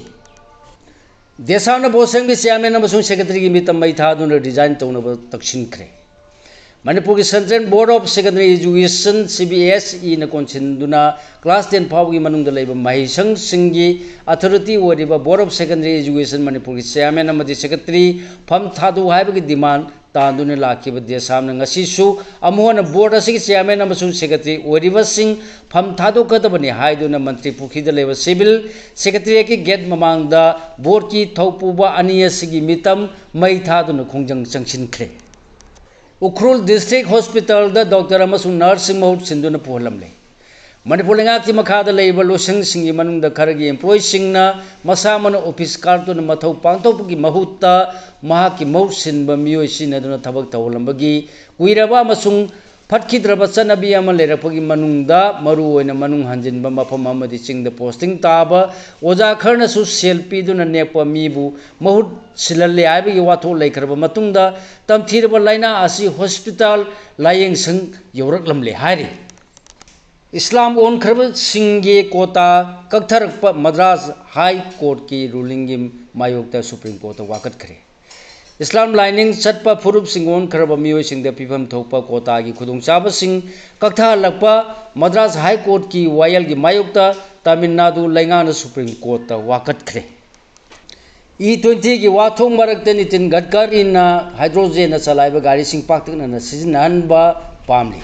ꯗꯦꯁꯥꯝꯅ ꯕꯣꯁꯦꯝꯒꯤ ꯆꯤꯌꯥꯔꯃꯦꯟ ꯑꯃꯁꯨꯡ ꯁꯦꯀ꯭ꯔꯦꯇꯔꯤꯒꯤ ꯃꯤꯇꯝ ꯃꯩ ꯊꯥꯗꯨꯅ ꯔꯤꯖꯥꯏꯟ ꯇꯧꯅꯕ ꯇꯛꯁꯤꯟꯈ꯭ꯔꯦ꯫ ꯃꯅꯤꯄꯨꯔꯒꯤ Central Board of Secondary Education, C B S E ꯅ ꯀꯣꯟꯁꯤꯟꯗꯨꯅ class ten ꯐꯥꯎꯕꯒꯤ ꯃꯅꯨꯡꯗ ꯂꯩꯕ ꯃꯍꯩꯁꯪꯁꯤꯡꯒꯤ ꯑꯣꯊꯣꯔꯤꯇꯤ ꯑꯣꯏꯔꯤꯕ Board of Secondary Education ꯃꯅꯤꯄꯨꯔꯒꯤ ꯆꯤꯌꯥꯔꯃꯦꯟ ꯑꯃꯗꯤ ꯁꯦꯀ꯭ꯔꯦꯇꯔꯤ ꯐꯝ ꯊꯥꯗꯣꯛꯎ ꯍꯥꯏꯕꯒꯤ ꯗꯤꯃꯥꯟ ꯇꯥꯟꯗꯨꯅ ꯂꯥꯛꯈꯤꯕ ꯗꯦꯁꯥꯝꯅ ꯉꯁꯤꯁꯨ ꯑꯃꯨꯛ ꯍꯟꯅ ꯕꯣꯔꯗ ꯑꯁꯤꯒꯤ ꯆꯤꯌꯥꯔꯃꯦꯟ ꯑꯃꯁꯨꯡ ꯁꯦꯀ꯭ꯔꯦꯇꯔꯤ ꯑꯣꯏꯔꯤꯕꯁꯤꯡ ꯐꯝ ꯊꯥꯗꯣꯛꯀꯗꯕꯅꯤ ꯍꯥꯏꯗꯨꯅ ꯃꯟꯇ꯭ꯔꯤ ꯄꯨꯈ꯭ꯔꯤꯗ ꯂꯩꯕ ꯁꯤꯚꯤꯜ ꯁꯦꯀ꯭ꯔꯦꯇꯔꯤꯌꯦꯠꯀꯤ ꯒꯦꯠ ꯃꯃꯥꯡꯗ ꯕꯣꯔꯗꯀꯤ ꯊꯧꯄꯨꯕ ꯑꯅꯤ ꯑꯁꯤꯒꯤ ꯃꯤꯇꯝ ꯃꯩ ꯊꯥꯗꯨꯅ ꯈꯣꯡꯖꯪ ꯆꯪꯁꯤꯟꯈ꯭ꯔꯦ꯫ ꯎꯈ꯭ꯔꯨꯜ ꯗꯤꯁꯇ꯭ꯔꯤꯛ ꯍꯣꯁꯄꯤꯇꯥꯜꯗ ꯗꯣꯛꯇꯔ ꯑꯃꯁꯨꯡ ꯅꯔꯁꯁꯤꯡ ꯃꯍꯨꯠ ꯁꯤꯟꯗꯨꯅ ꯄꯨꯍꯜꯂꯝꯂꯦ꯫ ꯃꯅꯤꯄꯨꯔ ꯂꯩꯉꯥꯛꯀꯤ ꯃꯈꯥꯗ ꯂꯩꯔꯤꯕ ꯂꯣꯏꯁꯪꯁꯤꯡꯒꯤ ꯃꯅꯨꯡꯗ ꯈꯔꯒꯤ employeeꯁꯤꯡꯅ ꯃꯁꯥ ꯃꯅꯨꯡ office ꯀꯥꯔꯛꯇꯨꯅ ꯃꯊꯧ ꯄꯥꯡꯊꯣꯛꯄꯒꯤ ꯃꯍꯨꯠꯇ ꯃꯍꯥꯛꯀꯤ ꯃꯍꯨꯠ ꯁꯤꯟꯕ ꯃꯤꯑꯣꯏ ꯁꯤꯖꯤꯟꯅꯗꯨꯅ ꯊꯕꯛ ꯇꯧꯍꯜꯂꯝꯕꯒꯤ ꯀꯨꯏꯔꯕ ꯑꯃꯁꯨꯡ ꯐꯠꯈꯤꯗ꯭ꯔꯕ ꯆꯠꯅꯕꯤ ꯑꯃ ꯂꯩꯔꯛꯄꯒꯤ ꯃꯅꯨꯡꯗ ꯃꯔꯨꯑꯣꯏꯅ ꯃꯅꯨꯡ ꯍꯟꯖꯤꯟꯕ ꯃꯐꯝ ꯑꯃꯗꯤ ꯆꯤꯡꯗ posting ꯇꯥꯕ ꯑꯣꯖꯥ ꯈꯔꯅꯁꯨ ꯁꯦꯜ ꯄꯤꯗꯨꯅ ꯅꯦꯛꯄ ꯃꯤꯕꯨ ꯃꯍꯨꯠ ꯁꯤꯜꯍꯜꯂꯦ ꯍꯥꯏꯕꯒꯤ ꯋꯥꯊꯣꯛ ꯂꯩꯈ꯭ꯔꯕ ꯃꯇꯨꯡꯗ ꯇꯝꯊꯤꯔꯕ ꯂꯥꯏꯅꯥ ꯑꯁꯤ ꯍꯣꯁꯄꯤꯇꯥꯜ ꯂꯥꯏꯌꯦꯡꯁꯪ ꯌꯧꯔꯛꯂꯝꯂꯦ ꯍꯥꯏꯔꯤ꯫ ꯏꯁꯂꯥꯝ ꯑꯣꯟꯈ꯭ꯔꯕꯁꯤꯡꯒꯤ ꯀꯣꯇꯥ ꯀꯛꯊꯔꯛꯄ ꯃꯗ꯭ꯔꯥꯁ ꯍꯥꯏ ꯀꯣꯔꯠꯀꯤ rulingꯒꯤ ꯃꯥꯌꯣꯛꯇ ꯁꯨꯄ꯭ꯔꯤꯝ ꯀꯣꯔꯠꯇ ꯋꯥꯀꯠꯈ꯭ꯔꯦ꯫ ꯏꯁꯂꯥꯝ ꯂꯥꯏꯅꯤꯡ ꯆꯠꯄ ꯐꯨꯔꯨꯞꯁꯤꯡ ꯑꯣꯟꯈ꯭ꯔꯕ ꯃꯤꯑꯣꯏꯁꯤꯡꯗ ꯄꯤꯐꯝ ꯊꯣꯛꯄ ꯀꯣꯇꯥꯒꯤ ꯈꯨꯗꯣꯡꯆꯥꯕꯁꯤꯡ ꯀꯛꯊꯍꯜꯂꯛꯄ ꯃꯗ꯭ꯔꯥꯁ ꯍꯥꯏ ꯀꯣꯔꯠꯀꯤ ꯋꯥꯌꯦꯜꯒꯤ ꯃꯥꯌꯣꯛꯇ ꯇꯥꯃꯤꯜ ꯅꯥꯗꯨ ꯂꯩꯉꯥꯛꯅ ꯁꯨꯄ꯭ꯔꯤꯝ ꯀꯣꯔꯠꯇ ꯋꯥꯀꯠꯈ꯭ꯔꯦ꯫ E twentyꯒꯤ ꯋꯥꯊꯣꯛ ꯃꯔꯛꯇ ꯅꯤꯇꯤꯟ ꯒꯗꯀꯔꯤꯅ hydrogenꯅ ꯆꯂꯥꯏꯕ ꯒꯥꯔꯤꯁꯤꯡ ꯄꯥꯛꯇꯛꯅꯅ ꯁꯤꯖꯤꯟꯅꯍꯟꯕ ꯄꯥꯝꯂꯤ꯫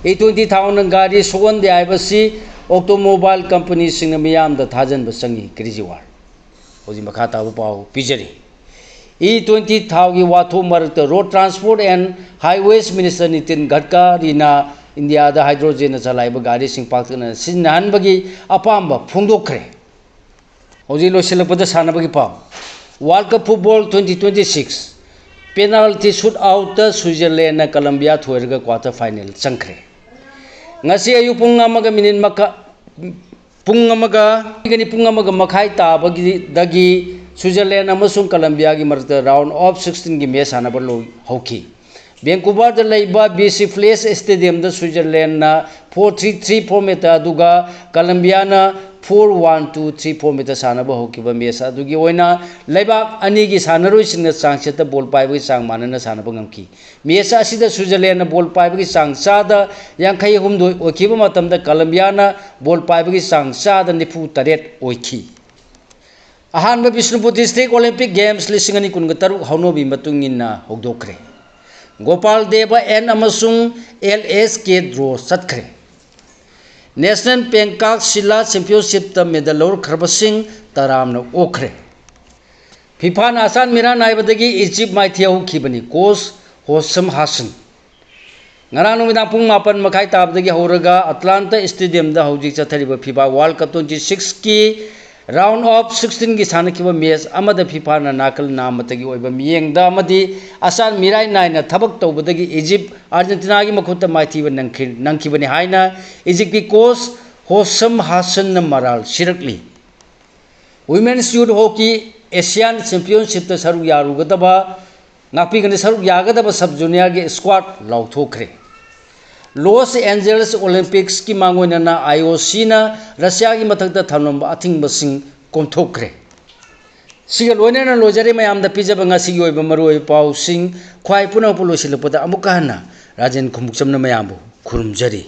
E twenty ꯊꯥꯎꯅ ꯒꯥꯔꯤ ꯁꯣꯛꯍꯟꯗꯦ ꯍꯥꯏꯕꯁꯤ ꯑꯣꯇꯣꯃꯣꯕꯥꯏꯜ ꯀꯝꯄꯅꯤꯁꯤꯡꯅ ꯃꯤꯌꯥꯝꯗ ꯊꯥꯖꯟꯕ ꯆꯪꯏ꯫ ꯀꯦꯖ꯭ꯔꯤꯋꯥꯜ꯫ ꯍꯧꯖꯤꯛ ꯃꯈꯥ ꯇꯥꯕ ꯄꯥꯎ ꯄꯤꯖꯔꯤ꯫ ꯏ ꯇ꯭ꯋꯦꯟꯇꯤ ꯊꯥꯎꯒꯤ ꯋꯥꯊꯣꯛ ꯃꯔꯛꯇ road transport and ꯍꯥꯏꯋꯦꯁ minister Nitin ꯒꯗꯀꯥꯔꯤꯅ ꯏꯟꯗꯤꯌꯥꯗ ꯍꯥꯏꯗ꯭ꯔꯣꯖꯦꯟꯅ ꯆꯂꯥꯏꯕ ꯒꯥꯔꯤꯁꯤꯡ ꯄꯥꯛꯇꯛꯅꯅ ꯁꯤꯖꯤꯟꯅꯍꯟꯕꯒꯤ ꯑꯄꯥꯝꯕ ꯐꯣꯡꯗꯣꯛꯈ꯭ꯔꯦ꯫ ꯍꯧꯖꯤꯛ ꯂꯣꯏꯁꯤꯜꯂꯛꯄꯗ ꯁꯥꯟꯅꯕꯒꯤ ꯄꯥꯎ꯫ World cup football twenty twenty six penalty shoot ꯑꯥꯎꯠꯇ ꯁ꯭ꯋꯤꯖꯔꯂꯦꯟꯅ ꯀꯂꯝꯕꯤꯌꯥ ꯊꯣꯏꯔꯒ ꯀ꯭ꯋꯥꯇꯔ ꯐꯥꯏꯅꯦꯜ ꯆꯪꯈ꯭ꯔꯦ꯫ ꯉꯁꯤ ꯑꯌꯨꯛ ꯄꯨꯡ ꯑꯃꯒ ꯃꯤꯅꯤꯠ ꯃꯈꯥ ꯄꯨꯡ ꯑꯃꯒ ꯄꯨꯡ ꯑꯃꯒ ꯃꯈꯥꯏ ꯇꯥꯕꯒꯤꯗꯒꯤ ꯁ꯭ꯋꯤꯖꯔꯂꯦꯟ ꯑꯃꯁꯨꯡ ꯀꯂꯝꯕꯤꯌꯥꯒꯤ ꯃꯔꯛꯇ ꯔꯥꯎꯟ ꯑꯣꯐ ꯁꯤꯛꯁꯇꯤꯟꯒꯤ ꯃꯦꯆ ꯁꯥꯟꯅꯕ ꯂꯣꯏ ꯍꯧꯈꯤ꯫ ꯚꯦꯟꯀꯨꯚꯔꯗ ꯂꯩꯕ ꯕꯤ ꯁꯤ ꯄ꯭ꯂꯦꯁ ꯁ꯭ꯇꯦꯗꯤꯌꯝꯗ ꯁ꯭ꯋꯤꯖꯔꯂꯦꯟꯅ ꯐꯣꯔ ꯊ꯭ꯔꯤ ꯊ꯭ꯔꯤ ꯐꯣꯔꯃꯦꯠꯇ, ꯑꯗꯨꯒ ꯀꯂꯝꯕꯤꯌꯥꯅ ꯐꯣꯔ ꯋꯥꯟ ꯇꯨ ꯊ꯭ꯔꯤ ꯐꯣꯔꯃꯦꯠꯇ ꯁꯥꯟꯅꯕ ꯍꯧꯈꯤꯕ ꯃꯦꯆ ꯑꯗꯨꯒꯤ ꯑꯣꯏꯅ ꯂꯩꯕꯥꯛ ꯑꯅꯤꯒꯤ ꯁꯥꯟꯅꯔꯣꯏꯁꯤꯡꯅ ꯆꯥꯡꯆꯠꯇ ꯕꯣꯜ ꯄꯥꯏꯕꯒꯤ ꯆꯥꯡ ꯃꯥꯟꯅꯅ ꯁꯥꯟꯅꯕ ꯉꯝꯈꯤ꯫ ꯃꯦꯆ ꯑꯁꯤꯗ ꯁ꯭ꯋꯤꯖꯔꯂꯦꯟꯅ ꯕꯣꯜ ꯄꯥꯏꯕꯒꯤ ꯆꯥꯡ ꯆꯥꯗ ꯌꯥꯡꯈꯩ ꯍꯨꯝꯗꯣꯏ ꯑꯣꯏꯈꯤꯕ ꯃꯇꯝꯗ ꯀꯂꯝꯕꯤꯌꯥꯅ ꯕꯣꯜ ꯄꯥꯏꯕꯒꯤ ꯆꯥꯡ ꯆꯥꯗ ꯅꯤꯐꯨ ꯇꯔꯦꯠ ꯑꯣꯏꯈꯤ꯫ ꯑꯍꯥꯟꯕ ꯕꯤꯁꯅꯨꯄꯨꯔ ꯗꯤꯁꯇ꯭ꯔꯤꯛ ꯑꯣꯂꯤꯝꯄꯤꯛ ꯒꯦꯝꯁ ꯂꯤꯁꯤꯡ ꯑꯅꯤ ꯀꯨꯟꯒ ꯇꯔꯨꯛ ꯍꯧꯅꯕꯤ ꯃꯇꯨꯡ ꯏꯟꯅ ꯍꯧꯗꯣꯛꯈ꯭ꯔꯦ꯫ ꯒꯣꯄꯥꯜ ꯗꯦꯕ ꯑꯦꯟ ꯑꯃꯁꯨꯡ ꯑꯦꯜ ꯑꯦꯁ ꯀꯦ ꯗ꯭ꯔꯣ ꯆꯠꯈ꯭ꯔꯦ꯫ ꯅꯦꯁꯅꯦꯜ ꯄꯦꯡꯀꯥꯛ ꯁꯤꯂꯥ ꯆꯦꯝꯄꯤꯌꯟꯁꯤꯞꯇ ꯃꯦꯗꯜ ꯂꯧꯔꯛꯈ꯭ꯔꯕꯁꯤꯡ ꯇꯔꯥꯝꯅ ꯑꯣꯛꯈ꯭ꯔꯦ꯫ ꯐꯤꯐꯥꯅ ꯑꯆꯥꯟ ꯃꯤꯔꯥ ꯅꯥꯏꯕꯗꯒꯤ ꯏꯖꯤꯞ ꯃꯥꯏꯊꯤꯍꯧꯈꯤꯕꯅꯤ꯫ ꯀꯣꯆ ꯍꯣꯁꯝ ꯍꯥꯁꯟ꯫ ꯉꯔꯥꯡ ꯅꯨꯃꯤꯗꯥꯡ ꯄꯨꯡ ꯃꯥꯄꯟ ꯃꯈꯥꯏ ꯇꯥꯕꯗꯒꯤ ꯍꯧꯔꯒ ꯑꯇꯂꯥꯟꯇꯥ ꯁ꯭ꯇꯦꯗꯤꯌꯝꯗ ꯍꯧꯖꯤꯛ ꯆꯠꯊꯔꯤꯕ ꯐꯤꯐꯥ ꯋꯥꯔꯜ ꯀꯞ ꯇ꯭ꯋꯦꯟꯇꯤ ꯁꯤꯛꯁꯀꯤ ꯔꯥꯎꯟ ꯑꯣꯐ ꯁꯤꯛꯁꯇꯤꯟꯒꯤ ꯁꯥꯟꯅꯈꯤꯕ ꯃꯦꯆ ꯑꯃꯗ ꯐꯤꯐꯥꯅ ꯅꯥꯀꯜ ꯅꯥꯝꯃꯇꯒꯤ ꯑꯣꯏꯕ ꯃꯤꯠꯌꯦꯡꯗ ꯑꯃꯗꯤ ꯑꯆꯥꯟ ꯃꯤꯔꯥꯏ ꯅꯥꯏꯅ ꯊꯕꯛ ꯇꯧꯕꯗꯒꯤ ꯏꯖꯤꯞ ꯑꯥꯔꯖꯦꯟꯇꯤꯅꯥꯒꯤ ꯃꯈꯨꯠꯇ ꯃꯥꯏꯊꯤꯕ ꯅꯪꯈꯤ-, ꯅꯪꯈꯤꯕꯅꯤ ꯍꯥꯏꯅ ꯏꯖꯤꯞꯀꯤ ꯀꯣꯆ ꯍꯣꯁꯝ ꯍꯥꯁꯟꯅ ꯃꯔꯥꯜ ꯁꯤꯔꯛꯂꯤ꯫ ꯋꯤꯃꯦꯟꯁ ꯌꯨꯠ ꯍꯣꯀꯤ ꯑꯦꯁꯤꯌꯥꯟ ꯆꯦꯝꯄꯤꯌꯟꯁꯤꯞꯇ ꯁꯔꯨꯛ ꯌꯥꯔꯨꯒꯗꯕ, ꯉꯥꯛꯄꯤꯒꯅꯤ, ꯁꯔꯨꯛ ꯌꯥꯒꯗꯕ ꯁꯕ ꯖꯨꯅꯤꯌꯔꯒꯤ ꯁ꯭ꯀ꯭ꯋꯥꯗ ꯂꯥꯎꯊꯣꯛꯈ꯭ꯔꯦ꯫ ꯂꯣꯁ ꯑꯦꯟꯖꯦꯂꯁ ꯑꯣꯂꯤꯝꯄꯤꯛꯁꯀꯤ ꯃꯥꯡꯑꯣꯏꯅꯅ ꯑꯥꯏ ꯑꯣ ꯁꯤꯅ ꯔꯁꯤꯌꯥꯒꯤ ꯃꯊꯛꯇ ꯊꯝꯂꯝꯕ ꯑꯊꯤꯡꯕꯁꯤꯡ ꯀꯣꯝꯊꯣꯛꯈ꯭ꯔꯦ꯫ ꯁꯤꯒ ꯂꯣꯏꯅꯅ ꯂꯣꯏꯖꯔꯦ ꯃꯌꯥꯝꯗ ꯄꯤꯖꯕ ꯉꯁꯤꯒꯤ ꯑꯣꯏꯕ ꯃꯔꯨꯑꯣꯏꯕ ꯄꯥꯎꯁꯤꯡ꯫ ꯈ꯭ꯋꯥꯏ ꯄꯨꯝꯅꯃꯛꯄꯨ ꯂꯣꯏꯁꯤꯜꯂꯛꯄꯗ ꯑꯃꯨꯛꯀ ꯍꯟꯅ ꯔꯥꯖꯦꯟ ꯈꯣꯡꯎꯞꯆꯝꯅ ꯃꯌꯥꯝꯕꯨ ꯈꯨꯔꯨꯝꯖꯔꯤ꯫